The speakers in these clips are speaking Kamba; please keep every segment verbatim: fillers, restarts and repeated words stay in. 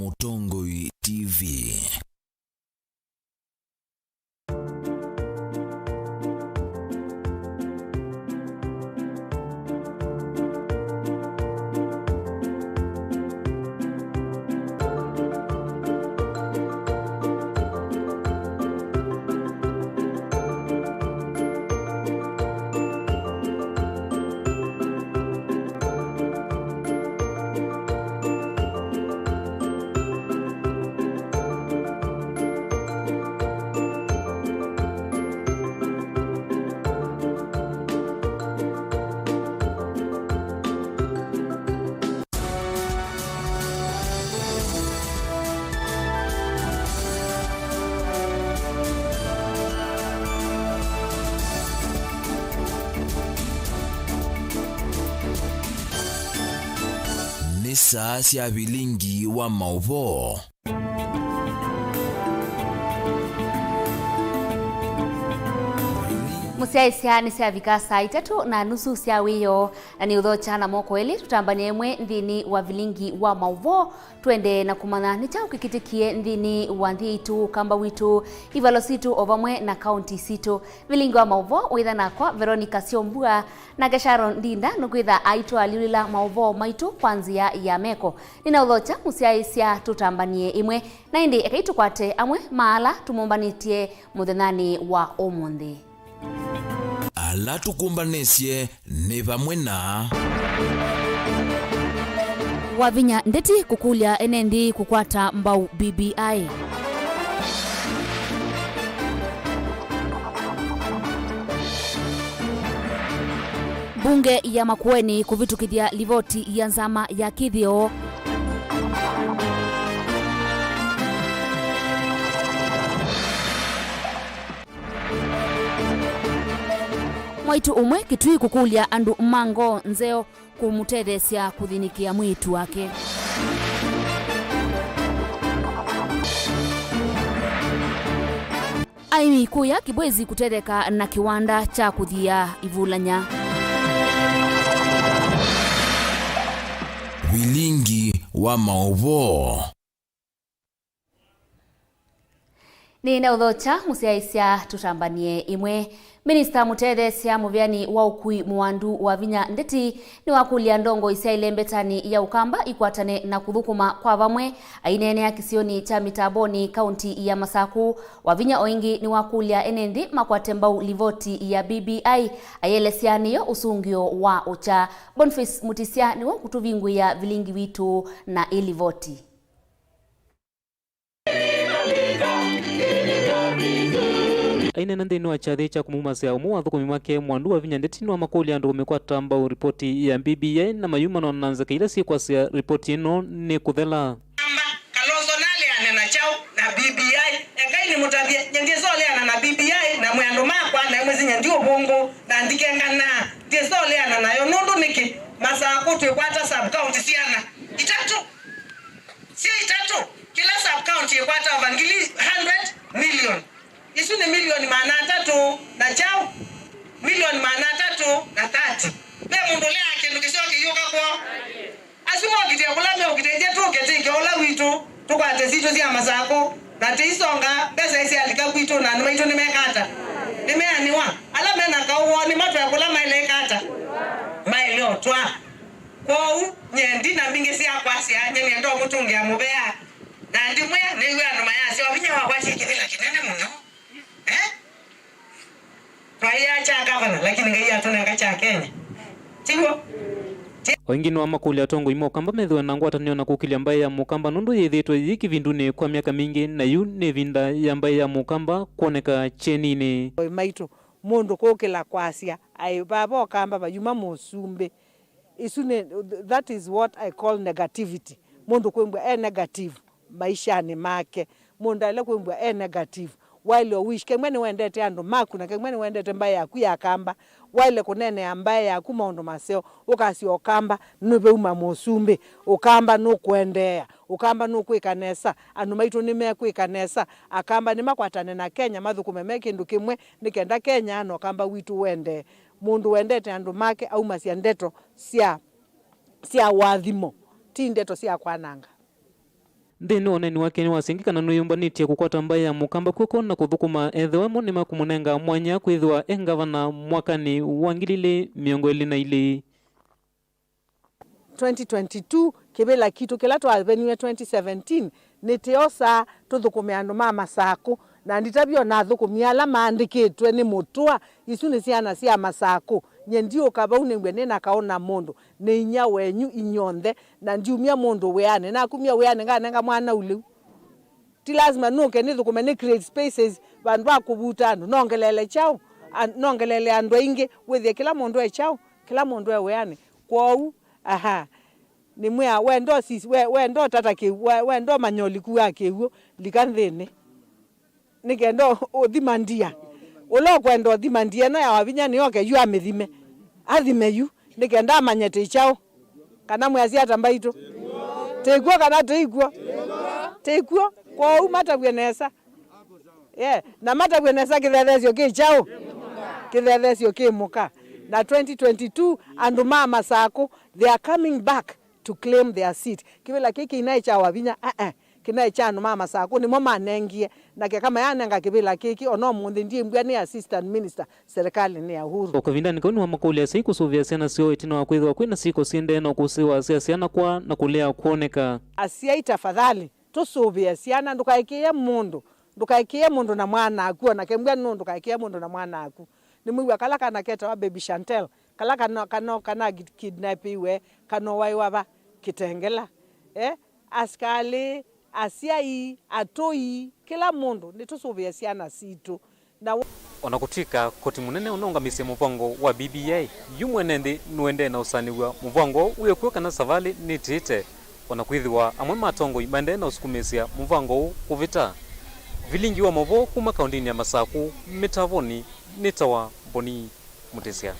Mũtongoi T V. Nĩ saa sya vilingi wa maũvoo. Mũsyaĩĩsya, nĩsyavika saa itatũ na nusu sya wĩoo, na nĩ ũthokya na moko elĩ tũtambany'e ĩmwe nthĩnĩ wa vilingi wa maũvoo. Tũendee na kũmanya nĩ kyaũ kĩkĩtĩkie nthĩnĩ wa nthĩ yaitũ, ũkamba witũ, ivalo sitũ o vamwe na kaunti sitũ. Vilingi wa maũvoo wĩtha nakwa Veronica Syombua, nake Sharon Ndinda nũkwĩtha aitũalyũlĩla maũvoo maitũ kwa nzĩa ya meko. Nĩnaũthokya mũsyaĩĩsya tũtambany'e ĩmwe, na ĩndĩ ekai tũkwate amwe ma ala tũmũmbanĩtye mũthenyanĩ wa ũmũnthĩ. Ala tũkũmbanĩsye nĩ vamwe na Wavinya Ndeti kũkũlya ene nthĩ kũkwata mbau B B I. Mbunge ya Makueni kũvĩtũkĩthya livoti ya nzama ya kĩthĩo. Mwaitũ ũmwe Kitui kũkũlya andũ ma ngoo nzeo kũmũtetheesya kũthĩnĩkĩa mwĩĩtu wake. Aĩmi kũya Kibwezi kũtetheka na kĩwanda kya kũthia ivulany'a. Vilingi wa maũvoo. Nĩnaũthokya mũsyaĩĩsya tũtambany'e ĩmwe. Minista mũtetheesya mũvĩanĩ wa ũkui Mũwandu Wavinya Ndeti nĩwakũlya ndongoi sya ĩlembetanĩ ya ũkamba ikwatane na kũthũkũma kwa vamwe. Aineenea kĩsionĩ kya Mĩtambonĩ, kaunti ya Masakũ, Wavinya o ĩngĩ nĩwakũlya ene nthĩ makwate mbau livoti ya B B I, ayelesya nĩyo ũsũngĩo wa ũkya. Boniface Mutisya nĩwe ũkũtũvingũĩa vilingi witũ na ĩ livoti. Aineena nthĩnĩ wa kyathĩ kya kũmumasya ũmwe wa athũkũmi make, Mwandu Wavinya Ndeti nĩwamakũlya andũ kũmĩkwata mbau ripoti ya B B I na mayumano na nzeke ila syĩkwasya ripoti ĩno nĩ kũthela. Amba, Kalonzo naleane na kyaũ na B B I? Ekai nĩmũtavye, nyie ndyĩsoleana na B B I, na mwĩ andũ makwa, na mwĩsĩ nyie ndi ũvũngũ, na ndikenganaa, ndyĩsoleana nayo. Nũndũ nĩkĩ? Masakũ twĩkwata sub county syana itatũ. Syo itatũ, kĩla sub county ĩkwata over ngili hundred million. Isu nĩ milioni maana atatũ na kyaũ? Milioni maana atatũ na thirty. Ve mũndũ ũleaa kĩndũ kĩseo kĩyũka kwoo? Asu mokitĩe kũla meũkitĩthye tũke tĩke ũla witũ, tũkwate sitũ sya Masakũ, na tĩisonga, mbesa isyalika kwitũ, na andũ maitũ nĩmeka ata? Nĩmeanĩwa. Ala me na kaũ woo nĩmatwae kũla maĩle ĩka ata? Maĩle ũtwaa. Kwoou, nyie ndi na mbingĩ sya kwasya, nyie nĩenda ũmũtũngĩa mũvea. Na ndimwĩa, nĩw'a andũ mayasya, "Wavinya wakwatie kĩvĩla kĩnene mũno." Eh? Twaĩa kya gavana, lakini Ngai atũnenga kya Kenya. Tiw'o? O ĩngĩ nĩwamakũlya atongoi ma Ũkamba methĩwe na ngwatanĩo na kũkĩlya mbaĩ ya Mũkamba, nũndũ yĩthĩĩtwe yĩ kĩvindunĩ kwa myaka mingĩ, na yu nĩ ĩvinda ya mbaĩ ya Mũkamba kwoneka kyeninĩ. Maitũ, mũndũ kũkĩla kwasya, "Aĩ, vava Ũkamba vayuma mũsumbĩ." Isu nĩ, that is what I call negativity. Mũndũ kwĩmbwa e negative maishanĩ make. Mũndũ aĩle kwĩmbwa e negative. Waĩle o wish, kemwe nĩwendete andũ maku, na kemwe nĩwendete mbaĩ yaku ya Kamba. Waĩle kũneenea mbaĩ yaku maũndũ maseo, ũkasya Ũkamba nĩveuma mũsumbĩ, Ũkamba nũkũendeea, Ũkamba nũkwĩka nesa, andũ maitũ nĩmekwĩka nesa, Akamba nĩmakwatane na Kenya mathũkũme me kĩndũ kĩmwe, nĩ kenda Kenya na Ũkamba witũ ũendee. Mũndũ wendete andũ make aumasya ndeto sya, sya ũathimo, ti ndeto sya kwananga. Nthĩnĩ wa ũneeni wake nĩwasya ĩngĩ kana nĩwĩyũmbanĩtye kũkwata mbaĩ ya Mũkamba kw'oko na kũthũkũma ethĩwa mo nĩmakũmũnenga mwanya kwĩthĩwa e ngavana mwakanĩ wa ngili ilĩ mĩongo ĩlĩ na ilĩ. Twenty twenty-two, kĩvĩla kitũ kĩla twaveniwe twenty seventeen, nĩtĩosaa tũthũkũme andũ ma Masakũ, na nditavya o na athũkũmi ala maandĩkĩtwe nĩ Mũtũa, isu nĩ syana sya Masakũ. Nyie ndiũka vau nĩw'e nĩ na kaũ na mũndũ, nĩ inyia wenyu inyw'onthe, na ndiumya mũndũ wĩanĩ. Nakumya wĩanĩ nganenga mwana ũlĩu. Ti lazima nũke nĩthũkũme, nĩ create spaces vandũ va kũvuta andũ. Nongeleele kyaũ? A-, nongeleele andũ aingĩ, wĩthĩe kĩla mũndũ e kyaũ? Kĩla mũndũ e wĩanĩ. Kwoou, aha, nĩmwĩa, wenda ũsis-, we-, wenda ũtata kĩw'ũ, we-, wenda ũmanya ũliku wa kĩw'ũ, lika nthĩnĩ. Nĩ kenda ũ-, ũthima ndia. Ũla ũkwenda ũthima ndia ĩno ya Wavinya nĩoke yu amĩthime. Athime yu, nĩ kenda amanye tĩ kyaũ. Kana mwĩasya ata mbaitũ? Tĩkw'o kana tĩikw'o? Tĩkw'o. Kwoou matavw'e nesa. Yeah. Na matavw'e nesa kĩthethesyo kĩ kyaũ? Kĩthethesyo kĩ mũka. Na twenty twenty-two, andũ ma Masakũ, they are coming back to claim their seat. Kĩvĩla kĩĩ kĩinaĩ kya Wavinya, aa, kĩnaĩ kya andũ ma Masakũ, nĩmo manengie, na keka mayanenga kĩvĩla kĩkĩ, ona ũmũnthĩ ndiĩmbw'a nĩ assistant minister serikalinĩ ya Uhuru. O kavindanĩ kau nĩwamakũlya asyai kũsũvĩa syana syoo ĩtina wa kwĩthĩwa kwĩna syĩko syĩendee na ũkũsĩ wa sya syana kwaa na kũlea kwoneka. Asyai, tafadhali, tũsũvĩe syana, ndũkaĩkĩĩe mũndũ, ndũkaĩkĩĩe mũndũ na mwana aku, o na kembw'a nũũ ndũkaĩkĩĩe mũndũ na mwana aku. Nĩmwĩw'a kala kana ketawa Baby Chantel, kala kana, kana, kana kidnapiwe, kana waĩwa va Kitengela. Eh? Asikalĩ, asyai, atũi, kĩla mũndũ, nĩtũsũvĩe syana sitũ. Na wa- O na kũtw'ĩka koti mũnene ũnaũngamisye mũvango wa B B I, yu mwene nthĩ nũendee na ũsanĩw'a mũvango ũũ wĩ kw'o kana savalĩ nĩtĩĩte, o na kwĩthĩwa amwe ma atongoi maendee na ũsukumĩĩsya mũvango ũũ kũvĩta. Vilingi wa maũvoo kuma kaũndĩnĩ ya Masakũ, mĩtavonĩ, nĩtawa Mboni Mũtĩsya.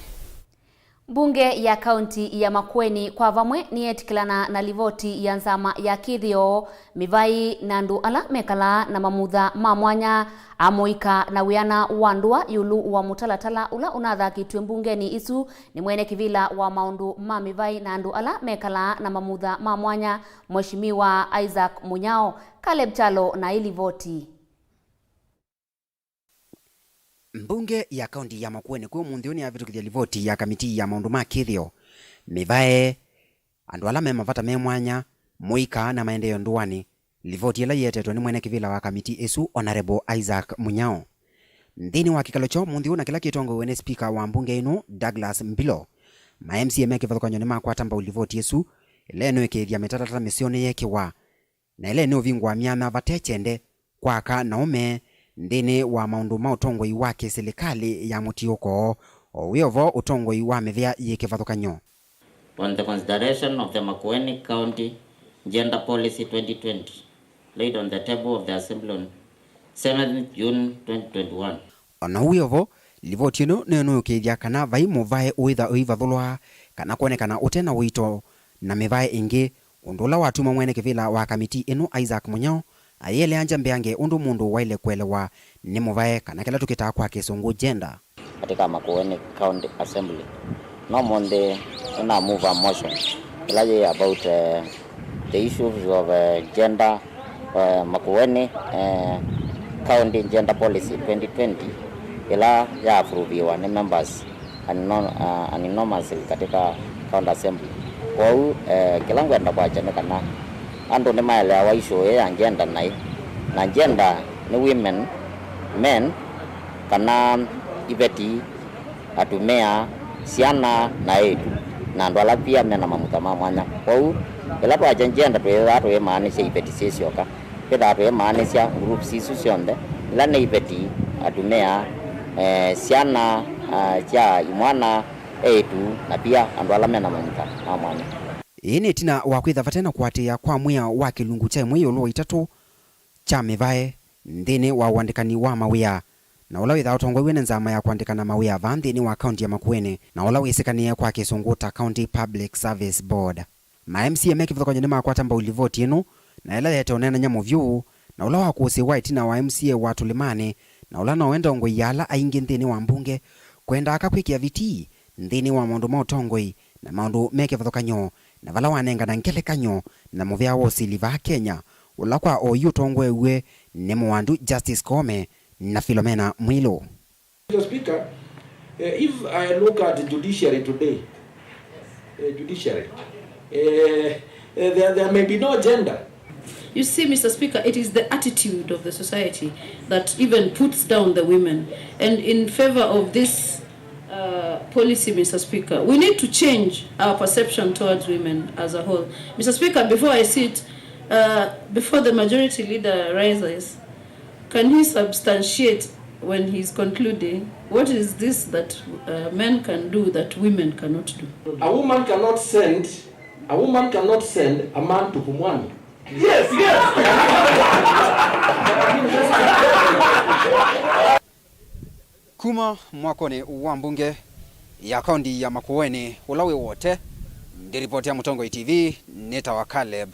Mbunge ya kaunti ya Makueni kwa vamwe nĩyetĩkĩlana na livoti ya nzama ya kĩthĩo, mĩvaĩ na andũ ala mekalaa na mamutha ma mwanya, amũika na wĩana wa ndũa ĩũlũ wa mũtalatala ũla ũnathakĩtw'e mbungenĩ ĩsu nĩ mwene kĩvĩla wa maũndũ ma mĩvaĩ na andũ ala mekalaa na mamutha ma mwanya, Mheshimiwa Isaac Munyao. Caleb Kyalo na ĩ livoti. Mbunge ya kaunti ya Makueni kwĩ ũmũnthĩ ũũ nĩyavĩtũkĩthya livoti ya kamitii ya maũndũ ma kĩthĩo, mĩvae, andũ ala me mavata me mwanya, mũika na maendeeo ndũanĩ, livoti ĩla yĩetetwe nĩ mwene kĩvĩla wa kamitii ĩsu, Honourable Isaac Munyao. Nthĩnĩ wa kĩkalo kya ũmũnthĩ ũũ na kĩla kĩtongoew'e nĩ spika wa mbunge ĩno, Douglas Mbilo, ma M C A me kĩvathũkany'o nĩmakwata mbau livoti ĩsu, ĩla ĩnũĩkĩĩthya mĩtalatala mĩseo nĩyeekĩwa na ĩla ĩnũvingũa myanya vate kyende kwa aka na aũme nthĩnĩ wa maũndũ ma ũtongoi wa kĩsilikalĩ ya mũtiũko, o wĩ o vo ũtongoi wa mĩvĩa yĩ kĩvathũkany'o. On the consideration of the Makueni County Gender Policy twenty twenty, laid on the table of the Assembly on seventh June twenty twenty-one. O na ũu wĩ o vo, livoti ĩno nĩnũũkĩĩthya kana vai mũvae ũĩtha ũivathũlwa kana kwonekana ũte na ũito na mĩvae ĩngĩ, ũndũ ũla watuma mwene kĩvĩla wa kamitii ĩno, Isaac Munyao, ayĩeleangya mbeange ũndũ mũndũ waĩle kũelewa nĩ mũvae, kana kĩla tũkĩtaa kwa Kĩsũngũ gender. Katika Makueni County Assembly, no ũmũnthĩ nĩna move a motion ĩla yĩ about, eh, the issues of, eh, gender, eh, Makueni, eh, County Gender Policy twenty twenty, ĩla ya approviwa nĩ members unano-, uh, unanimously katika County Assembly. Kwoou, eh, kĩla ngwenda kwakya nĩ kana andũ nĩmaeleawa issue ĩĩ ya gender naĩ, na gender nĩ women, men, kana iveti, atumĩa, syana na eĩtu, na andũ ala pia mena mamutha ma mwanya. Kwoou, ĩla twakya gender twĩthĩaa tũimaanisya iveti syĩ syoka. Twĩthaa tũimaanisya groups isu syonthe, ila nĩ iveti, atumĩa, eh, syana, ah, sya imwana, eĩtu, na pia andũ ala mena mamutha ma mwanya. Ĩĩ nĩ ĩtina wa kwĩtha vate na kũatĩĩa kwa mwĩao wa kĩlungu kya ĩmwe ĩũlũ wa itatũ kya mĩvae nthĩnĩ wa ũandĩkani wa mawĩa, na ũla wĩthaa ũtongoew'e nĩ nzama ya kũandĩkana mawĩa vaa nthĩnĩ wa kaunti ya Makueni, na ũla wĩsĩkanĩe kwa Kĩsũngũ ta County Public Service Board. Ma M C A me kĩvathũkany'o nĩmakwata mbau livoti ĩno, na ĩla yaete ũneenany'a mũvyũ, na ũla wakũsĩĩwa ĩtina wa M C A wa Tũlĩmanĩ, na ũla nowe ndongoi ya ala aingĩ nthĩnĩ wa mbunge, kwendaa aka kwĩkĩa vitii nthĩnĩ wa maũndũ ma ũtongoi na maũndũ me kĩvathũkany'o, na vala wanengana ngelekany'o na mũvea wa ũsili vaa Kenya, ũla kwa oyu ũtongoew'e nĩ mũwandu Justice Koome na Philomena Mwilu. Mister Speaker, eh, if I look at the judiciary today, eh, judiciary, eh, eh, there, there may be no gender. You see, Mister Speaker, it is the attitude of the society that even puts down the women. And in favor of this, uh, policy, Mister Speaker, we need to change our perception towards women as a whole. Mister Speaker, before I sit, uh, before the majority leader rises, can he substantiate when he's concluding, what is this that, uh, men can do that women cannot do? A woman cannot send, a woman cannot send a man to Pumwani. Yes, yes. Kuma mwakonĩ wa mbunge ya kaunti ya Makueni ũla wĩ Wote, ndĩ ripoti ya Mũtongoi T V, nĩtawa Caleb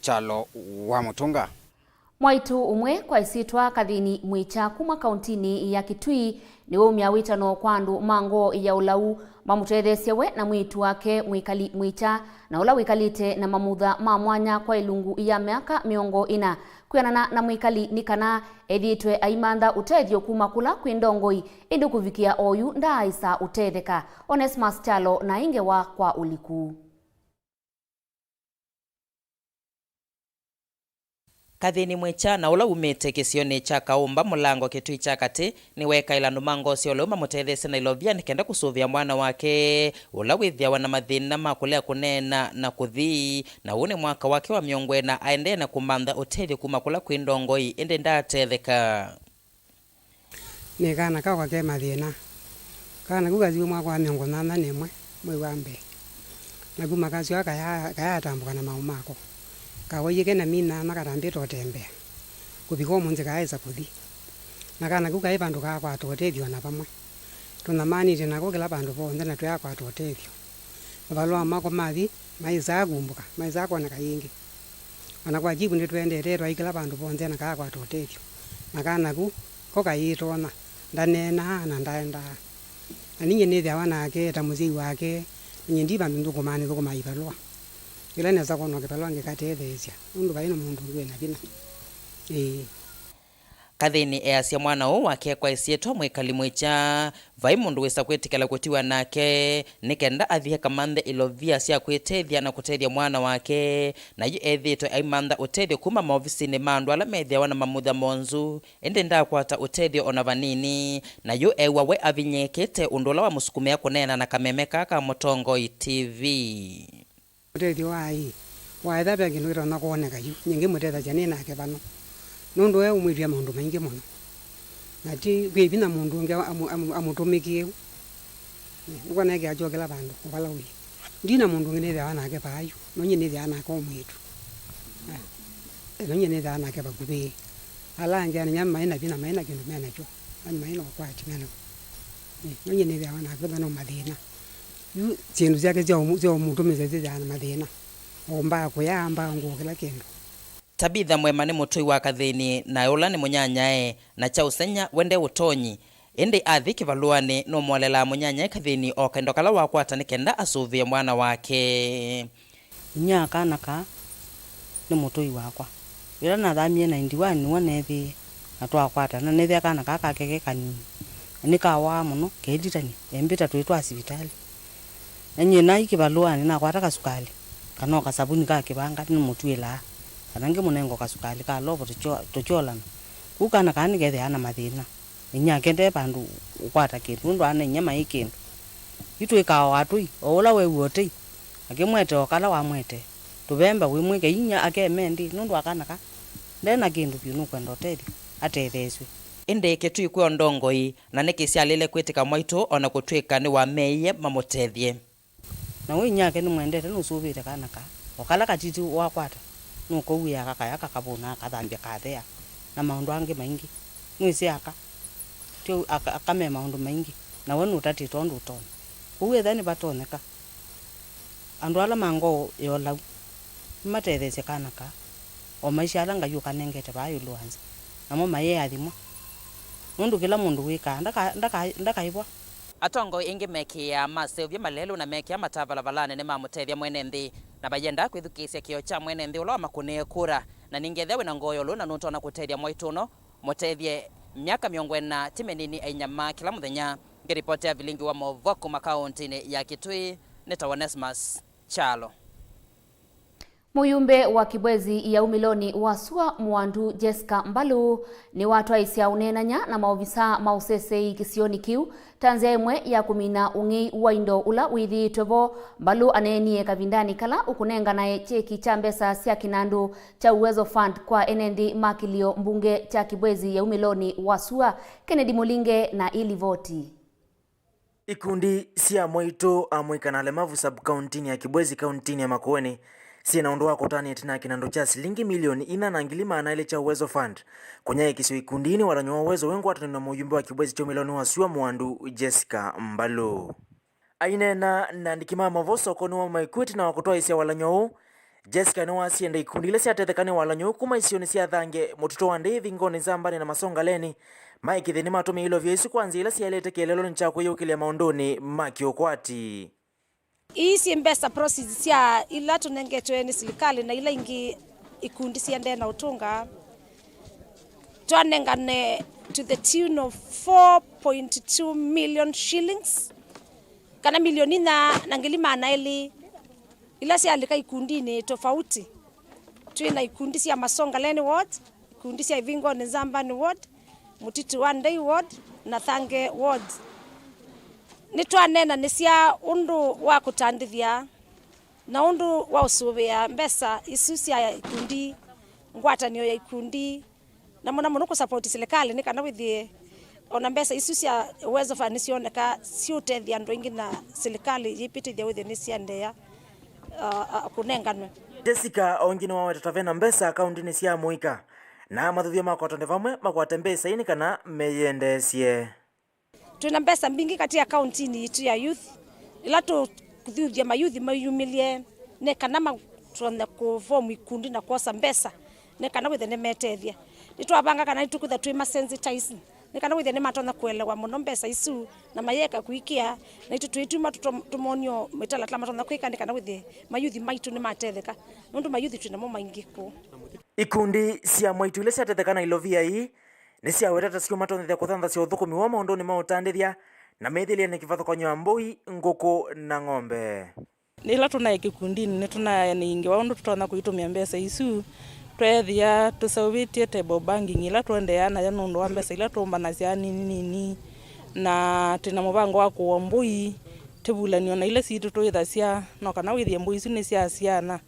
Kyalo wa Mũtũnga. Mwaitũ ũmwe kwa ĩsyĩtwa Kathĩni Mwĩkya kuma kauntinĩ ya Kitui nĩwaumya wĩtano kwa andũ ma ngoo ya ũlau mamũtetheesye we na mwĩĩtu wake Mwĩkali Mwĩkya, na ũla wĩkalĩte na mamutha ma mwanya kwa ĩlungu ya myaka mĩongo ĩna. Kwĩanana na Mwĩkali nĩ kana ethĩĩtwe aimantha ũtethyo kuma kũla kwĩ ndongoi, ĩndĩ kũvikĩa oyu ndaaĩsa ũtetheka. Onesmus Kyalo na ĩ ngewa kwa ũliku. Kathĩni Mwĩkya, na ũla umĩte kĩsionĩ kya Kaũmba Mũlango Kĩtui kya Katĩ, nĩweekaĩla andũ ma ngoo sya ũlau mamũtetheesye na ilovia nĩ kenda kũsũvĩa mwana wake, ũla wĩthĩawa na mathĩna ma kũlea kũneena na kũthi, na ũũ nĩ mwaka wake wa mĩongo ĩna aendee na kũmantha ũtethyo kuma kũla kwĩ ndongoi, ĩndĩ ndaatetheka. Nĩ kana kakwa ke mathĩna. Kana kau kathiwe mwaka wa mĩongo nyanya na ĩmwe, mwei wa mbee. Naku makasyoa kaya-, kayatambũka na maũ mako. Kawaie kena mina nyanya katambĩte ũtembea. Kũvika ũmũnthĩ kaaĩsa kũthi. Na kana kau kaĩ vandũ kaakwata ũtethyo o na vamwe. Tũnyamanĩtye nako kĩla vandũ vonthe na tũyakwata ũtethyo. Mavalũa mako mathi, maĩsaa kumbũka, maĩsaa kwoneka yĩngĩ. O na kwa Jivu nĩtũendete, twaikĩla vandũ vonthe na kaakwata ũtethyo. Na kana ku, ko kayĩtonya, ndaneenaa na ndaendaa. Na ninyie nĩthĩawa nake ta mũsyai wake, ninyie ndi vandũ nthũkũmaa, nĩthũkũmaa ivalũa. Yĩla nesa kwona kĩvalũa ngĩkatetheesya, nũndũ vai na mũndũ ũngĩ wĩ na vinya. Ĩĩ. Kathĩni easya mwana ũũ wake kwa ĩsyĩtwa Mwĩkali Mwĩkya, vai mũndũ wĩsa kwĩtĩkĩla kũtiwa nake nĩ kenda athi akamanthe ilovia sya kwĩtethya na kũtethya mwana wake, na yu ethĩĩtwe aimantha ũtethyo kuma maovisinĩ ma andũ ala methĩawa na mamutha monzu, ĩndĩ ndaakwata ũtethyo o na vanini, na yu eew'a we avinyĩĩkĩte, ũndũ ũla wamũsukumĩa kũneena na kameme kaa ka Mũtongoi T V. Ũtethyo wa aĩ, waetha ve kĩndũ kĩtonya kwoneka yu, nyie ngĩmũtethasya nĩ nake vano, nũndũ we ũmwĩtw'e maũndũ maingĩ mũno, na ti kwĩ vinya mũndũ ũngĩ amũ-, amũ-, amũtũmĩkĩe ũu. Ũkona eke akyokela vandũ o vala ũĩ. Ndi na mũndũ ũngĩ nĩthĩawa nake vaa yu, no nyie nĩthĩawa nake o mwĩĩtu. Eh, no nyie nĩthĩawa nake vakuvĩ. Ala angĩ nĩ nyama maĩ na vinya, maĩ na kĩndũ me nakyo, na maĩ na ũkwati me nakyo. Eh, no nyie nĩthĩawa nake vano mathĩna. Yu syĩndũ syake sya ũmũ-, sya ũmũtũmĩsya syĩthĩaa na mathĩna. Ombaa kũya, ambaa ngũa, kĩla kĩndũ. Tabitha Mwema nĩ mũtũi wa Kathĩni, na ũla nĩ mũnyanyae, na kya ũseng'ya we nde ũtonyi. Ĩndĩ athi kĩvalũanĩ, nũmũolelaa mũnyanyae Kathĩni o kendo kala wakwata nĩ kenda asũvĩe mwana wake. Inyia wa kana kaa nĩ mũtũi wakwa. Yĩla nathamie ninety one nĩw'o neethĩie na twakwatana. Neethĩa kana kaa kake ke kanini, na nĩkawaa mũno, keelitany'a, embĩta twĩ twa sivitalĩ. Na nyie naĩ kĩvalũanĩ, nakwata kasukalĩ, kana o kasavuni ka kĩvanga, nĩmũtw'ĩlaa, kana ngĩmũnenga o kasukalĩ ka lovo tũkyo-, tũkyolana. Kwoou kana kaa nĩkethĩawa na mathĩna. Inyia wake nde vandũ ũkwata kĩndũ, nũndũ ana inyia maĩ kĩndũ. Yu twĩkaa o atũi, o ũla weew'a ũtei, akĩmwete o kala wamwete. Tũvemba wĩmwĩke inyia akeme nthĩ, nũndũ wa kana ka nde na kĩndũ vyũ, nũkwenda ũtethyo, atetheesw'e. Ĩndĩ Kĩtui kwĩ o ndongoi, na nĩkĩ syaĩlĩle kwĩtĩka mwaitũ o na kũtw'ĩka nĩwameie mamũtethye. Na we inyia wake nĩmwendete, nũsũvĩĩte kana kaa. O kala katiti wakwata, nũkauĩa kakaya, kakavũna, akathambya, kathea, na maũndũ angĩ maingĩ. Nĩwĩsĩ aka, ti aka, aka me maũndũ maingĩ, na we nũtatĩte ũndũ ũtonya. Kwoou ethĩa nĩvatonyeka, andũ ala ma ngoo ya ũlau nĩmatetheesye kana kaa, o maisha ala Ngai ũkanengete vaa ĩũlũ wa nzĩ, namo mayĩathimwa, nũndũ kĩla mũndũ wĩkaa ndaka-, ndaka-, ndakaĩvwa. Atongoi aingĩ mekĩĩaa, maseũvya malelũ, na mekĩa mataa valavalanĩ nĩmamũtethya mwene nthĩ, na mayenda kwĩthukĩĩsya kĩo kya mwene nthĩ ũla wamakũnĩe kura. Na ningĩ ethĩa wĩna ngoo ya ũlũna nũtonya kũtethya mwaitũ ũno, mũtethye. Myaka mĩongo ĩna ti mĩnini, ainyama kĩla mũthenya. Ngĩripotĩa vilingi wa maũvoo kuma kaũntĩnĩ ya Kitui, nĩtawa Onesmus Kyalo. Mũyumbe wa Kibwezi ya umĩlonĩ wa sua Mwandu Jessica Mbalu nĩwatwaĩsya ũneenany'a na maovisa ma ũseseĩ kĩsionĩ kĩu ta nzĩa ĩmwe ya kũmina ũng'ei wa indo ũla wĩthĩĩtwe vo. Mbalu aneenie kavindanĩ kala ũkũnenganae kyeki kya mbesa sya kĩnandũ kya Uwezo Fund kwa ene nthĩ ma kĩlio mbunge kya Kibwezi ya umĩlonĩ wa sua. Kennedy Mũlinge na ĩlivoti. Ikundi sya amwaitũ, amũika na alemavu sub-kauntinĩ ya Kibwezi kauntinĩ ya Makueni syĩ na ũndũ wa kũtanĩa ĩtina ya kĩnandũ kya silingi milioni inya na ngili maana elĩ kya Uwezo Fund kũnyaĩĩkĩsyo ikundinĩ walany'o wa Uwezo wĩ ngwatanĩo na mũyumbe wa Kibwezi kya umĩlonĩ wa sua Mwandu Jessica Mbalu. Aineena na andĩki ma maũvoo sokonĩ wa Maikuĩ ĩtina wa kũtwaĩsya walany'o ũũ, Jessica nĩwasya enda ikundi ila syatetheka nĩ walany'o ũũ kuma isionĩ sya Thange, Mũtitũ wa Ndei, Ĩvingonĩ, Nzambanĩ na Masongaleni maĩkĩthye nĩmatũmĩa ilovia isu kwa nzĩa ila syaĩlĩte kĩeleelonĩ kya kwĩyũkĩlya maũndũnĩ ma kĩũkwati. Ii syĩ mbesa proceeds sya ila tũnengetwe nĩ silikalĩ na ila ingĩ ikundi siendee na ũtũnga. Twanengane to the tune of four point two million shillings, kana milioni inya na ngili maana elĩ, ila syalika ikundinĩ tofauti. Twĩ na ikundi sya Masongaleni Ward, ikundi sya Ivingoni Nzambani Ward, Mũtitũ wa Ndei Ward na Thange Ward. Nĩtwaneenanĩsya ũndũ wa kũtandĩthya na ũndũ wa ũsũvĩa mbesa isu sya ikundi, ngwatanĩo ya ikundi, na mũno mũno kũsapoti silikalĩ nĩ kana wĩthĩe ona mbesa isu sya Uwezo Fund nĩsyoneka siũtethya andũ aingĩ na silikalĩ yĩpĩtĩthya wĩthĩe nĩsyaendeea, uh, uh, kũnenganwe. Jessica o ĩngĩ nĩwaweta ta ve na mbesa akaũntinĩ sya amũika na amathuthya makwatane vamwe makwate mbesa ii nĩ kana meyĩendeesye. Twĩ na mbesa mbingĩ katĩ ya kaũntinĩ yitũ ya youth, ila tũkũthuthya mayuthi mayumĩlye nĩ kana matonye kũvomu ikundi na kwosa mbesa nĩ kana wĩthĩe nĩmetethya. Nĩtwavanga kana nĩtũkwĩtha twĩ masensitizing nĩ kana wĩthĩe nĩmatonya kũelewa mũno mbesa isu na mayeka kũikĩa, na itũ twĩtuma tũto-, tũmonio mĩtalatala matonya kwĩka nĩ kana wĩthĩe mayuthi maitũ nĩmatetheka, nũndũ mayuthi twĩ namo maingĩ kũu. Ikundi sya mwaitũ ila syatetheka na ilovia ii nĩsyaweta ta syũmatonyethya kũthanthasya ũthũkũmi woo maũndũnĩ ma ũtandĩthya na mĩthĩlĩenĩ kĩvathũkany'o ya mbũi, ngũkũ na ng'ombe. Yĩla tũnaĩ kĩkundinĩ, nĩtũnayanĩingĩwa ũndũ tũtonya kũitũmĩa mbesa isu. Tweethĩa tũseũvĩtye table banking ĩla tũendeeaa nayo nũndũ wa mbesa ila tũũmbanasya nini nini, na twĩ na mũvango wa kũũa mbũi, tũvulan'yo na ila sitũ tũĩthasya, no kana wĩthĩe mbũi isu nĩsyasyaana,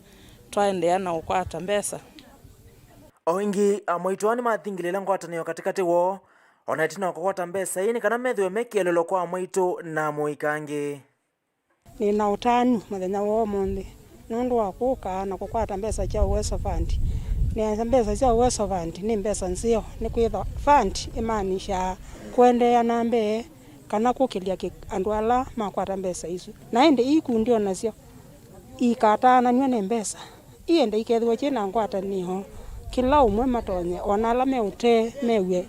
twaendeea na ũkwata mbesa. O ĩngĩ, amwaitũ aa nĩmathingĩlĩĩle ngwatanĩo katĩkatĩ woo, o na ĩtina wa kũkwata mbesa ii nĩ kana methĩwe me kĩeleelo kwa amwaitũ na amũika angĩ. Nĩ na ũtanu mũthenya wa ũmũnthĩ nũndũ wa kũka na kũkwata mbesa sya Uwezo Fund. Nĩasya mbesa sya Uwezo Fund nĩ mbesa nzeo, nĩkwĩthwa fund ĩmaanishaa kũendeea na mbee kana kũkĩlya kĩ-, andũ ala makwata mbesa isu. Na ĩndĩ ii ikundi o nasyo ikataananw'a nĩ mbesa, iende ikethĩwa syĩ na ngwatanĩo, kĩla ũmwe matonye, o na ala me ũtee mew'e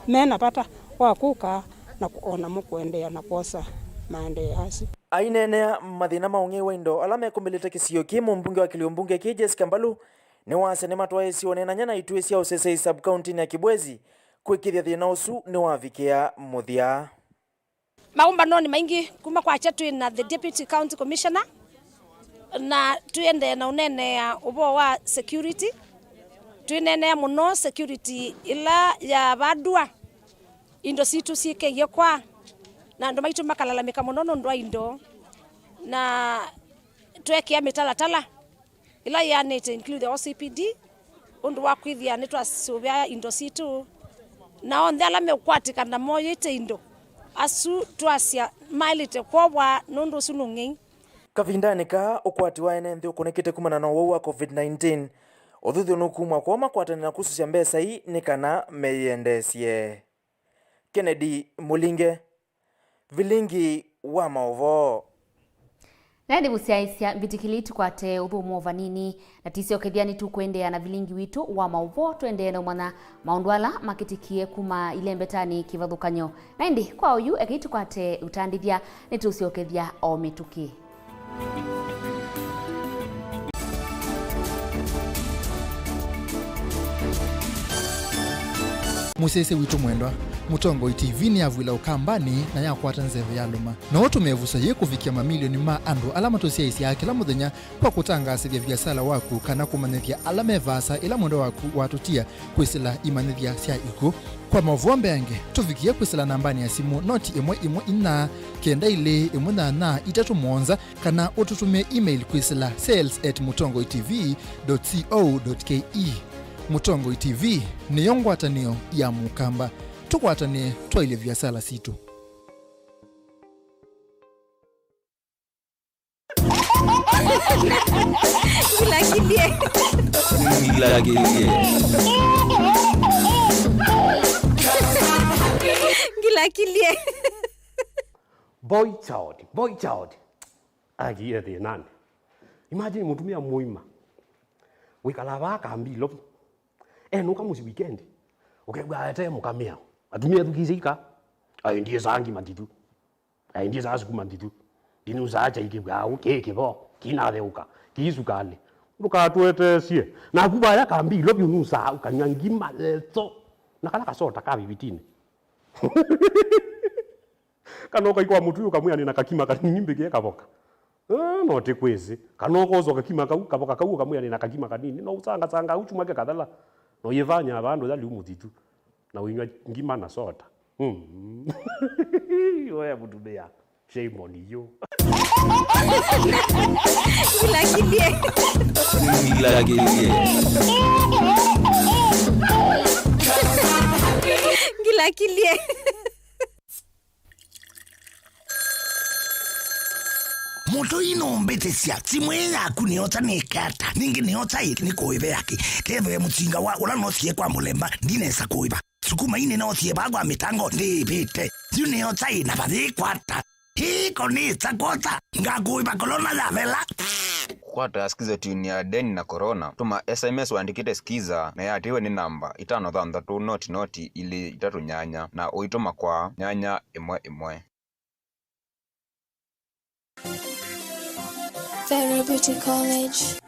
me na vata wa kũka na kũ-, o namo kũendeea na kwosa maendeeo asu. Aineenea mathĩna ma ũng'ei wa indo ala mekũmbĩlĩte kĩsio kĩĩ, mũmbunge wa kĩlio mbunge kĩĩ Jessica Mbalu nĩwasya nĩmatwaĩĩsye ũneenany'a na ituĩ sya ũseseĩ sub-kauntinĩ ya Kibwezi kũĩkĩĩthya thĩna ũsu nĩwavikĩa mũthya. Maũmbanonĩ maingĩ kuma kwakya twĩ na the Deputy County Commissioner, na tũendee na ũneenea ũvoo wa security. Twĩneenea mũno security ĩla ya vandũa, indo sitũ syĩkĩie kwa, na andũ maitũ makalalamĩka mũno nũndũ wa indo, na tweekĩa mĩtalatala ĩla yĩanĩte, include the O C P D, ũndũ wa kwĩthĩa nĩtwasũvĩa indo sitũ, na onthe ala meũkwatĩkana moyĩte indo, asu twasya maĩlĩte kwovwa nũndũ ũsu nĩ ũng'ei. Kavindanĩ kaa, ũkwati wa ene nthĩ ũkũnĩkĩte kumana na ũwau wa covid nineteen, ũthuthyo nũkumw'a kwoo makwatanĩe na kũsũsya mbesa ii nĩ kana meyĩendeesye. Kennedy Mũlinge, Vilingi wa maũvoo. Na ĩndĩ mũsyaĩĩsya, mbĩtĩkĩlei tũkwate ũthũmũo vanini, na tĩsyokethya nĩtũkũendeea na vilingi witũ wa maũvoo, tũendee na ũmanya maũndũ ala makĩtĩkie kuma ilembetanĩ kĩvathũkany'o. Na ĩndĩ kwa oyu, ekei tũkwate ũtandĩthya, nĩtũsyokethya o mĩtũkĩ. Mũsyaĩĩsya witũ mwendwa, Mũtongoi T V nĩyavw'ĩla Ũkambanĩ na yakwata nzeve yalũma. No ũtũme ĩvuso yĩĩ kũvikĩa mamilioni ma andũ ala matũsyaĩĩsyaa kĩla mũthenya kwa kũtangaasĩthya viasala waku kana kũmanyĩthya ala me vaasa ĩla mwendwa waku watũtia kwĩsĩla imanyĩthya sya ikw'ũ. Kwa maũvoo mbeange, tũvikĩe kwĩsĩla nambanĩ ya simũ noti ĩmwe ĩmwe inya kenda ilĩ ĩmwe nyanya itatũ mũonza, kana ũtũtũmĩe email kwĩsĩla sales at mũtongoi T V dot co dot K E. Mũtongoi T V nĩyo ngwatanĩo ya Mũkamba. Tũkwatanĩe twaĩlye viasala sitũ. Ngilakilie. Ngilakilie. Ngilakilie. Boy child, boy child. Agiye thĩnanĩ. Imagine mũtumĩa mũima. Wĩkalaa vaa kambi Ilovi. Enũka mũsyĩ weekend. Ũkew'a aetee mũkamĩao. Atumĩa athukĩĩsye ika. Aendie saa ngima nditũ. Aendie saa sukuma nditũ. Ndinusaa kyai kĩw'aa ũũ, kĩ kĩvo, kinatheũka, kĩ sukalĩ. Ndũkatũeteesye. Naku vaya kambi Ilovi ũnusaa ũkanywa ngima yeso. Na kala kasota ka vivitinĩ. Kana ũkaikwa mũtui ũkamwĩa nĩ na kakima kanini mbĩkĩe kavoka. Ah, no ti kwĩsĩ. Kana ũkosa kakima kau, kavoka kau ũkamwĩa nĩ na kakima kanini. No ũsangasanga au chuma ke kathela. No yĩvanya vandũ yali umũthitu. Na ũinywa ngima na soda. Mm. Oya mũtumĩa. Shame on you. Ngilakilie. Ngilakilie. Ngilakilie. Mũtũi nũmbĩtĩsya, simũ ĩĩ yaku nĩyosa nĩke ata? Ningĩ nĩyosa ĩ nĩ kũĩve yake? Kethĩwe mũsinga wa ũla nosie kwa mũlemba, ndinesa kũĩva. Sukuma ii nĩnosie vaa kwa mĩtango, ndĩĩvĩte. Yu nĩyosa ĩ na vayĩkwata. Hii konĩsa kwosa, ngakũĩva kolona yavela. Kũkwata ya Skiza Tune ya Deni na Corona, tũma S M S wandĩkĩte Skiza na yatĩĩwe nĩ namba itano thanthatũ noti noti ilĩ itatũ nyanya na ũitũma kwa nyanya ĩmwe ĩmwe. Vera Beauty College.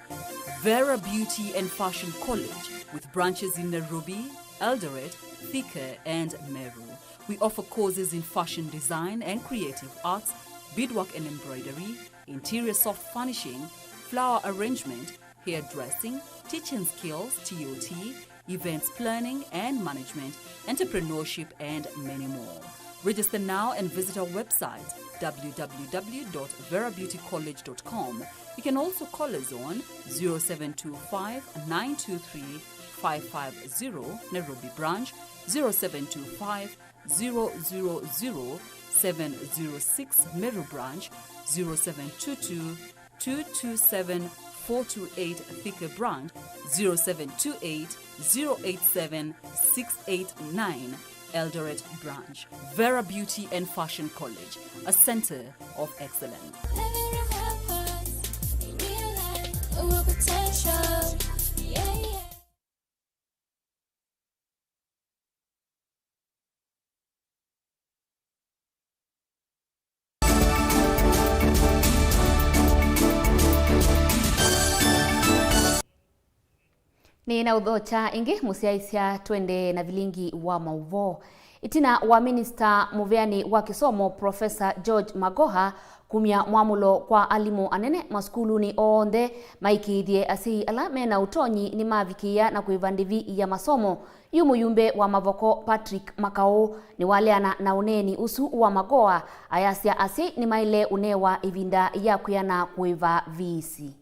Vera Beauty and Fashion College, with branches in Nairobi, Eldoret, Thika, and Meru. We offer courses in fashion design and creative arts, beadwork and embroidery, interior soft furnishing, flower arrangement, hairdressing, teaching skills, T O T, events planning and management, entrepreneurship, and many more. Register now and visit our website, w w w dot vera beauty college dot com. You can also call us on zero seven two five, nine two three, five five zero, Nairobi branch, zero seven two five, zero zero zero, seven zero six, Meru branch, zero seven two two, two two seven, four two eight, Thika branch, zero seven two eight, zero eight seven, six eight nine, Eldoret branch. Vera Beauty and Fashion College, a center of excellence. Nĩ na ũthokya ĩngĩ, mũsyaĩĩsya, twende na vilingi wa maũvoo. Ĩtina wa minista mũveanĩ wa kĩsomo, Profesa George Magoha, kumya mwamũlo kwa alimũ anene masukulunĩ onthe maĩkĩĩthye asyai ala me na ũtonyi nĩmavikĩĩa na kũĩva ndĩvi ya masomo, yu mũyumbe wa Mavoko Patrick Makaũ nĩwaleana na ũneeni ũsu wa Magoha, ayasya asyai nĩmaĩle ũnewa ĩvinda ya kwĩana kũĩva viisi.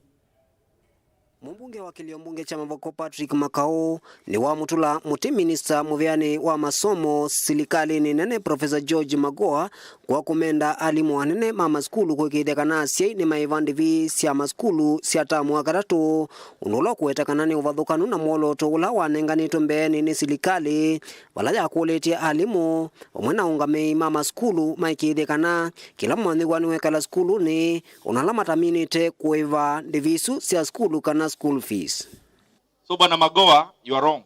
Mũmbunge wa kĩlio mbunge kya Mavoko Patrick Makaũ nĩwamũtũla mũtĩ minista mũveanĩ wa masomo silikalĩnĩ nene Profesa George Magoha kwa kũmenda alimũ anene ma masukulu kũĩkĩĩthya kana asyai nĩmaĩva ndĩvi sya masukulu sya tamu wa katatũ, ũndũ ũla ũkũweta kana nĩ ũvathũkanu na mwolooto ũla wanenganĩtwe mbeenĩ nĩ silikalĩ, vala yakũlĩtye alimũ vamwe na aũngamĩi ma masukulu maĩkĩĩthye kana kĩla mwanyĩw'a nĩwekala sukulunĩ, o na ala mataminĩte kũĩva ndĩvi isu sya sukulu kana school fees. So, Bwana Magoha, you are wrong.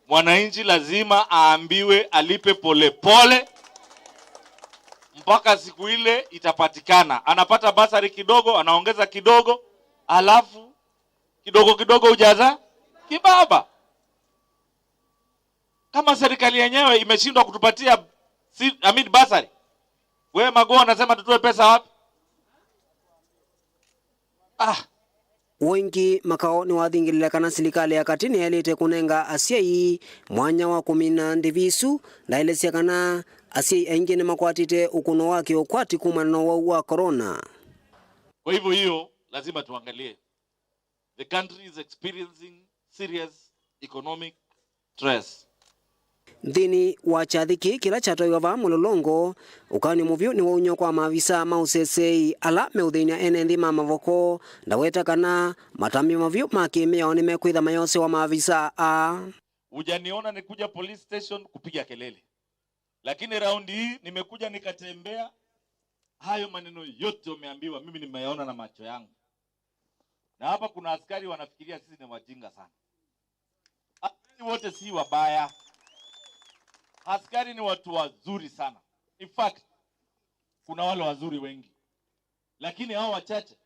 Mwananchi lazima aambiwe alipe polepole mpaka siku ile itapatikana. Anapata basari kidogo, anaongeza kidogo, alafu kidogo kidogo hujaza kibaba. Kama serikali yenyewe imeshindwa kutupatia si-, I mean, bursary, wewe Magoha unasema tutoe pesa wapi? Ah. Ũngĩ Makao nĩwathingĩlĩle kana silikalĩ ya katĩ nĩyaĩlĩte kũnenga asyai mwanya wa kũmina ndĩvi isu. Ndaelesya kana asyai aingĩ nĩmakwatĩte ũkũno wa kĩũkwati kumana na ũwau wa corona. Kwa hivyo hiyo lazima tuangalie. The country is experiencing serious economic stress. Nthĩnĩ wa kyathĩ kĩĩ kĩla kyatwaiwa vaa Mũlolongo, ũkany'o mũvyũ nĩwaumya kwa maavisa ma ũseseei ala meũthĩny'a ene nthĩ ma Mavoko. Ndaweta kana matambya mavyũ ma kĩmĩao nĩmekwĩtha mayosewa maavisa aa. Hujaniona nikuja police station kupiga kelele. Lakini raundi hii nimekuja nikatembea, hayo maneno yote umeambiwa, mimi nimeyaona na macho yangu. Na hapa kuna askari wanafikiria sisi ni wajinga sana. Askari wote si wabaya. Askari ni watu wazuri sana. In fact, kuna wale wazuri wengi. Lakini hao wachache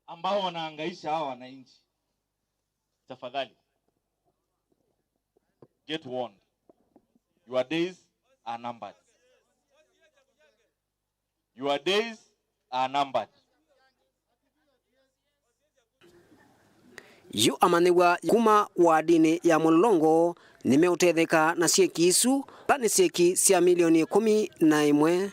ambao wanahangaisha hawa wananchi, tafadhali, get warned. Your days are numbered. Your days are numbered. Yu amanyĩw'a kuma wadinĩ ya Mũlolongo nĩmeũtetheka na syeki isu, vala nĩ syeki sya milioni ĩkũmi na ĩmwe.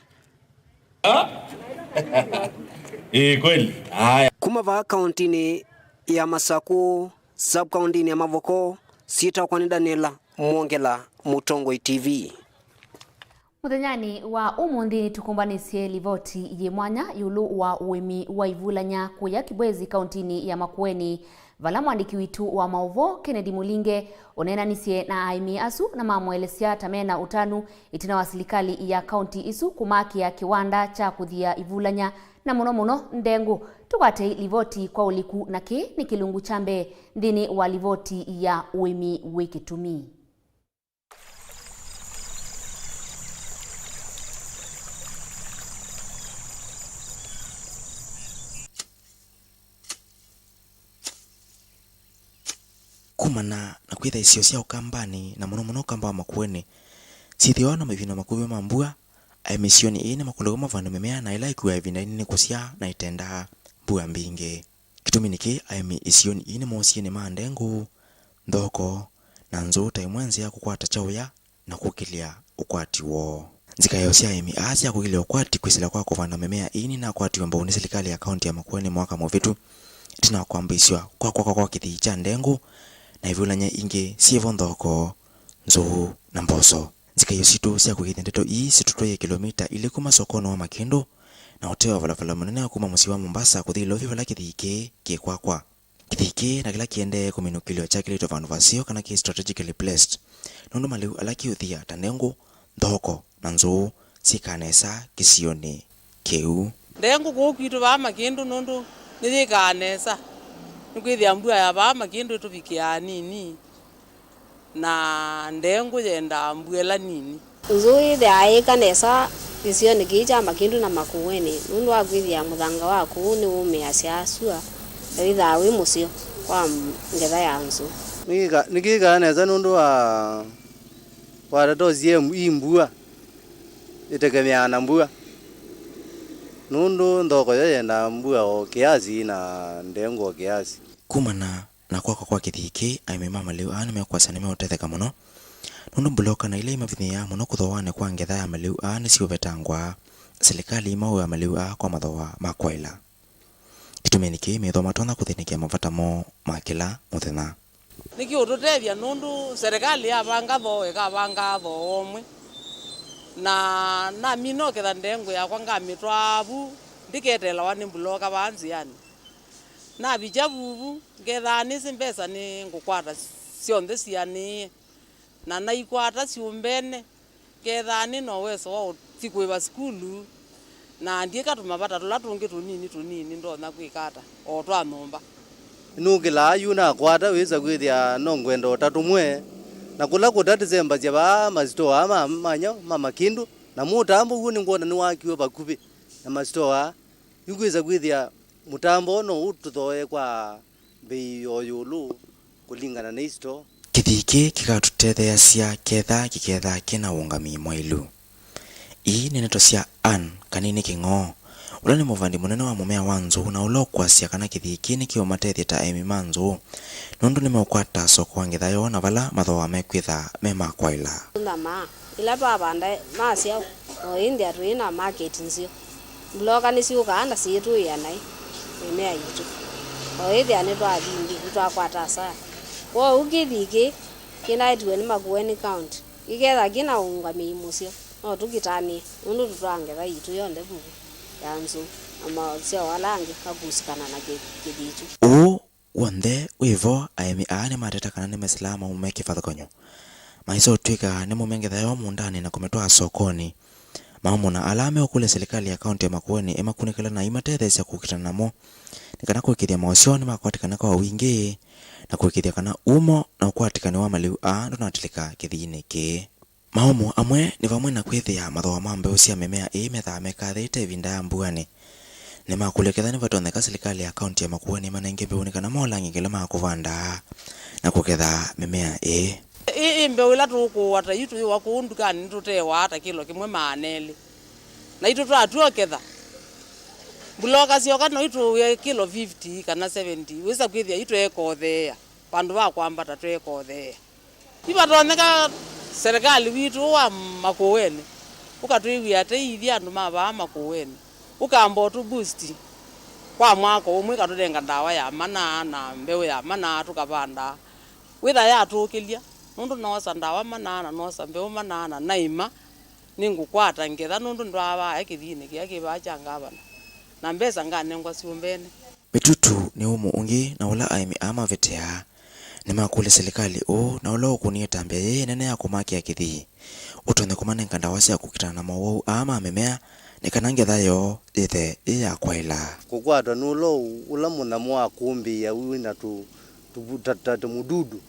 Ĩĩ, kweli. Haya. Kuma vaa kauntinĩ ya Masakũ, sub-kauntinĩ ya Mavoko, syĩtwa kwakwa nĩ Daniel Mwongela, Mũtongoi T V. Mũthenyanĩ wa ũmũnthĩ nĩtũkũmbanĩsye livoti yĩ mwanya ĩũlũ wa ũĩmi wa ivulany'a kũya Kibwezi, kauntinĩ ya Makueni, vala mwandĩki witũ wa maũvoo Kennedy Mũlinge ũneenanisye na aĩmi asu na mamũelesya ta mena ũtanu ĩtina wa silikalĩ ya kaunti ĩsu kũmakĩa kĩwanda kya kũthia ivulany'a na mũno mũno ndengũ. Tũkwatei livoti kwa ũliku na kĩĩ nĩ kĩlungu kya mbee nthĩnĩ wa livoti ya ũĩmi wĩ kĩtumi. Kumana na kwĩtha isio sya Ũkambanĩ, na mũno mũno Ũkamba wa Makueni, syĩthĩawa na mavinda makuvĩ ma mbua, aĩmi isionĩ ii nĩmakũlaw'a mavande mĩmea na ĩla ĩkuaa ĩvinda ĩnini kũsyaa na ĩtendaa mbua mbingĩ. Kĩtumi nĩkĩ aĩmi isionĩ ii nĩmoosie nĩ ma ndengũ, nthoko, na nzũũ ta ĩmwe nzĩa ya kũkwata kyaũya na kũkĩlya ũkwati woo. Nzikaĩo sya aĩmi aa sya kũkĩlya ũkwati kwĩsĩla kwa kũvanda mĩmea ii nĩnakwatiwe mbau nĩ silikalĩ ya kaunti ya Makueni mwaka mũvĩtu, ĩtina wa kwambĩĩsw'a kwa kwakwa kwa kĩthii kya ndengũ na ivulany'a ingĩ syĩvo, nthoko, nzũũ, na mboso. Nzikaĩo sitũ sya kũĩkĩĩthya ndeto ii situtwaie kĩlomita ilĩ kuma sokonĩ wa Makĩndũ, na ũtee wa valũvalũ mũnene wa kuma mũsyĩ wa Mombasa kũthi Ilovi vala kĩthii kĩĩ kĩ kwakwa. Kĩthii kĩĩ na kĩla kĩendee kũminũkĩlw'a kyakĩlĩtwe vandũ vaseo kana kĩ strategically placed, nũndũ malĩu ala kĩũthia ta ndengũ, nthoko, na nzũũ syĩkaa nesa kĩsionĩ kĩu. Ndengũ kũu kwitũ vaa Makĩndũ nũndũ nĩyĩkaa nesa, nĩkwĩthĩa mbua ya vaa Makĩndũ ĩtũvikĩaa nini. Na ndengũ yendaa mbua ĩla nini. Nzũũ yĩthĩaa yĩka nesa kĩsionĩ kĩĩ kya Makĩndũ na Makueni nũndũ wa kwĩthĩa mũthanga wa kũu nĩwũmĩasya sua, na wĩthaa wĩ mũseo kwa ngetha ya nzũũ. Nĩkĩka-, nĩkĩkaa nesa nũndũ wa, wa tatosie ĩ mbua, ĩtekemeaa na mbua, nũndũ nthoko yo yendaa mbua o kĩasi na ndengũ o kĩasi. Kumana na kwakwa kwa kĩthii kĩĩ, aĩmi ma malĩu aa nĩmekwasya nĩmeũtetheka mũno, nũndũ mbuloka na ila imavinyĩĩaa mũno kũthooanĩ kwa ngetha ya malĩu aa nĩsiũvetangwa. Silikalĩ ĩmaũĩa malĩu aa kwa mathooa ma kwaĩla. Kĩtumi nĩkĩ methĩwa matonya kũthĩnĩkĩa mavata moo ma kĩla mũthenya. Nĩkĩũtũtethya nũndũ serikali yavanga thoo, ĩkavangaa thoo ũmwe. Na namina ũketha ndengũ yakwa ngamĩtwaa vu, ndĩketeelawa nĩ mbuloka vaa nzĩanĩ. Navikya vuvu, ngethaa nĩsĩ mbesa nĩngũkwata syonthe sianĩĩe, na naikwata syũmbene, ngethaa nĩ na ũweso wa ũthi kũĩva sukulu, na ndyĩka tũmavata tũla tũngĩ tũnini tũnini ndonya kwĩka ata, o twa nyũmba. Nũkĩlaa yu nakwata wĩsa kwĩthĩa no ngwenda o ta tũmwe, na kũla kũtatĩsembasya vaa masitoo aa ma, ma nyau, ma Makĩndũ, na mũtambo w'o nĩngwona nĩwakiwe vakuvĩ na masitoo aa. Yu kwĩsa kwĩthĩa mũtambo no ũtũthooe kwa mbei o ĩũlũ kũlingana na isitoo. Kĩthii kĩĩ kĩkatũtetheeasya ketha kĩketha kĩ na ũũngamĩi mwaĩlu. Ii nĩ ndeto sya Ann Kanini Kĩng'oo, ũla nĩ mũvandi mũnene wa mũmea wa nzũũ na ũla ũkwasya kana kĩthii kĩĩ nĩkĩũmatethya ta aĩmi ma nzũũ, nũndũ nĩmeũkwata soko wa ngetha yoo na vala mathooa mekwĩtha me ma kwaĩla. Tũthamaa, ĩla twavanda masya, o ĩndĩ atũĩ na market nzeo. Mbuloka nĩsyũkaa na syĩtũĩa naĩ mĩmea yitũ. O ĩthĩa nĩtwathi nthĩ, nĩtwakwata asara. Kwoou kĩthii kĩĩ kĩnaetiwe nĩ Makueni County. Kĩketha kĩ na ũũngamĩi mũseo, no tũkĩtanĩe, nũndũ tũtwaa ngetha yitũ yonthe vuvu ya nzũũ na masyao ala angĩ makusĩkana na kĩ-, kĩthii kyu. Ũũ w'onthe wĩ vo, aĩmi aa nĩmateta kana nĩmesĩlaa maume kĩvathũkany'o, maisotw'ĩka nĩmaumya ngetha yoo mũũndanĩ na kũmĩtwaa sokonĩ. Maũmũ na ala meũkũlya silikalĩ ya kaũntĩ ya Makueni ĩmakunĩkĩle na imatetheesya kũkitana namo, nĩ kana kũĩkĩĩthya maũseo nĩmakwatĩkana kwa wingĩ, na kũĩkĩĩthya kana umo na ũkwatĩkani wa malĩu aa ndũnatilĩka kĩthiinĩ kĩĩ. Maũmũ amwe nĩ vamwe na kwĩthĩa mathooa ma mbeũ sya mĩmea ĩĩ methĩawa mekathĩĩte ĩvinda ya mbuanĩ. Nĩmakũlya ketha nĩvatonyeka silikalĩ ya kaũntĩ ya Makueni ĩmanenge mbeũ nĩ kana molangĩkĩle ma kũvanda na kũketha mĩmea ĩĩ. Ĩ, ĩ mbeũ ĩla tũkũũa ta yu tũyũa kũu ndukanĩ nĩtũteewaa ta kĩlo kĩmwe maana elĩ. Na itũ twatw'a ũketha, mbuloka syoka no itũũe kĩlo fifty kana seventy, wĩsa kwĩthĩa yu tweekotheea, vandũ va kwambata tweekotheea. Ivatonyeka serikali witũ wa Makueni ũkatwĩw'ĩa tei ithyĩ andũ ma vaa Makueni, ũkamba ũtũ boost kwa mwaka ũmwe, ĩkatũnenga ndawa ya manaa na mbeũ ya manaa tũkavanda. Wĩtha yatũkĩlya, nũndũ noosa ndawa manaa na noosa mbeũ manaa na naĩma, nĩngũkwata ngetha nũndũ ndwavaa kĩthiinĩ kĩla kĩ vaa kya ngavana, na mbesa nganengwa syũmbene. Mĩtutu nĩ ũmũ ũngĩ na ũla aĩmi aa maveteaa. Nĩmakũlya silikalĩ ũũ na ũla ũkũnie ĩtambya yĩĩ nene ya kũmakĩa kĩthii ũtonye kũmanenga ndawa sya kũkitana na mowau aa ma mĩmea nĩ kana ngetha yoo yĩthe yĩ ya kwaĩla. Kũkwatwa nĩ ũlou ũla mũnyamũ wa kũmbĩĩa wĩ na tũ-, tũvu-, ta, ta tũmududu,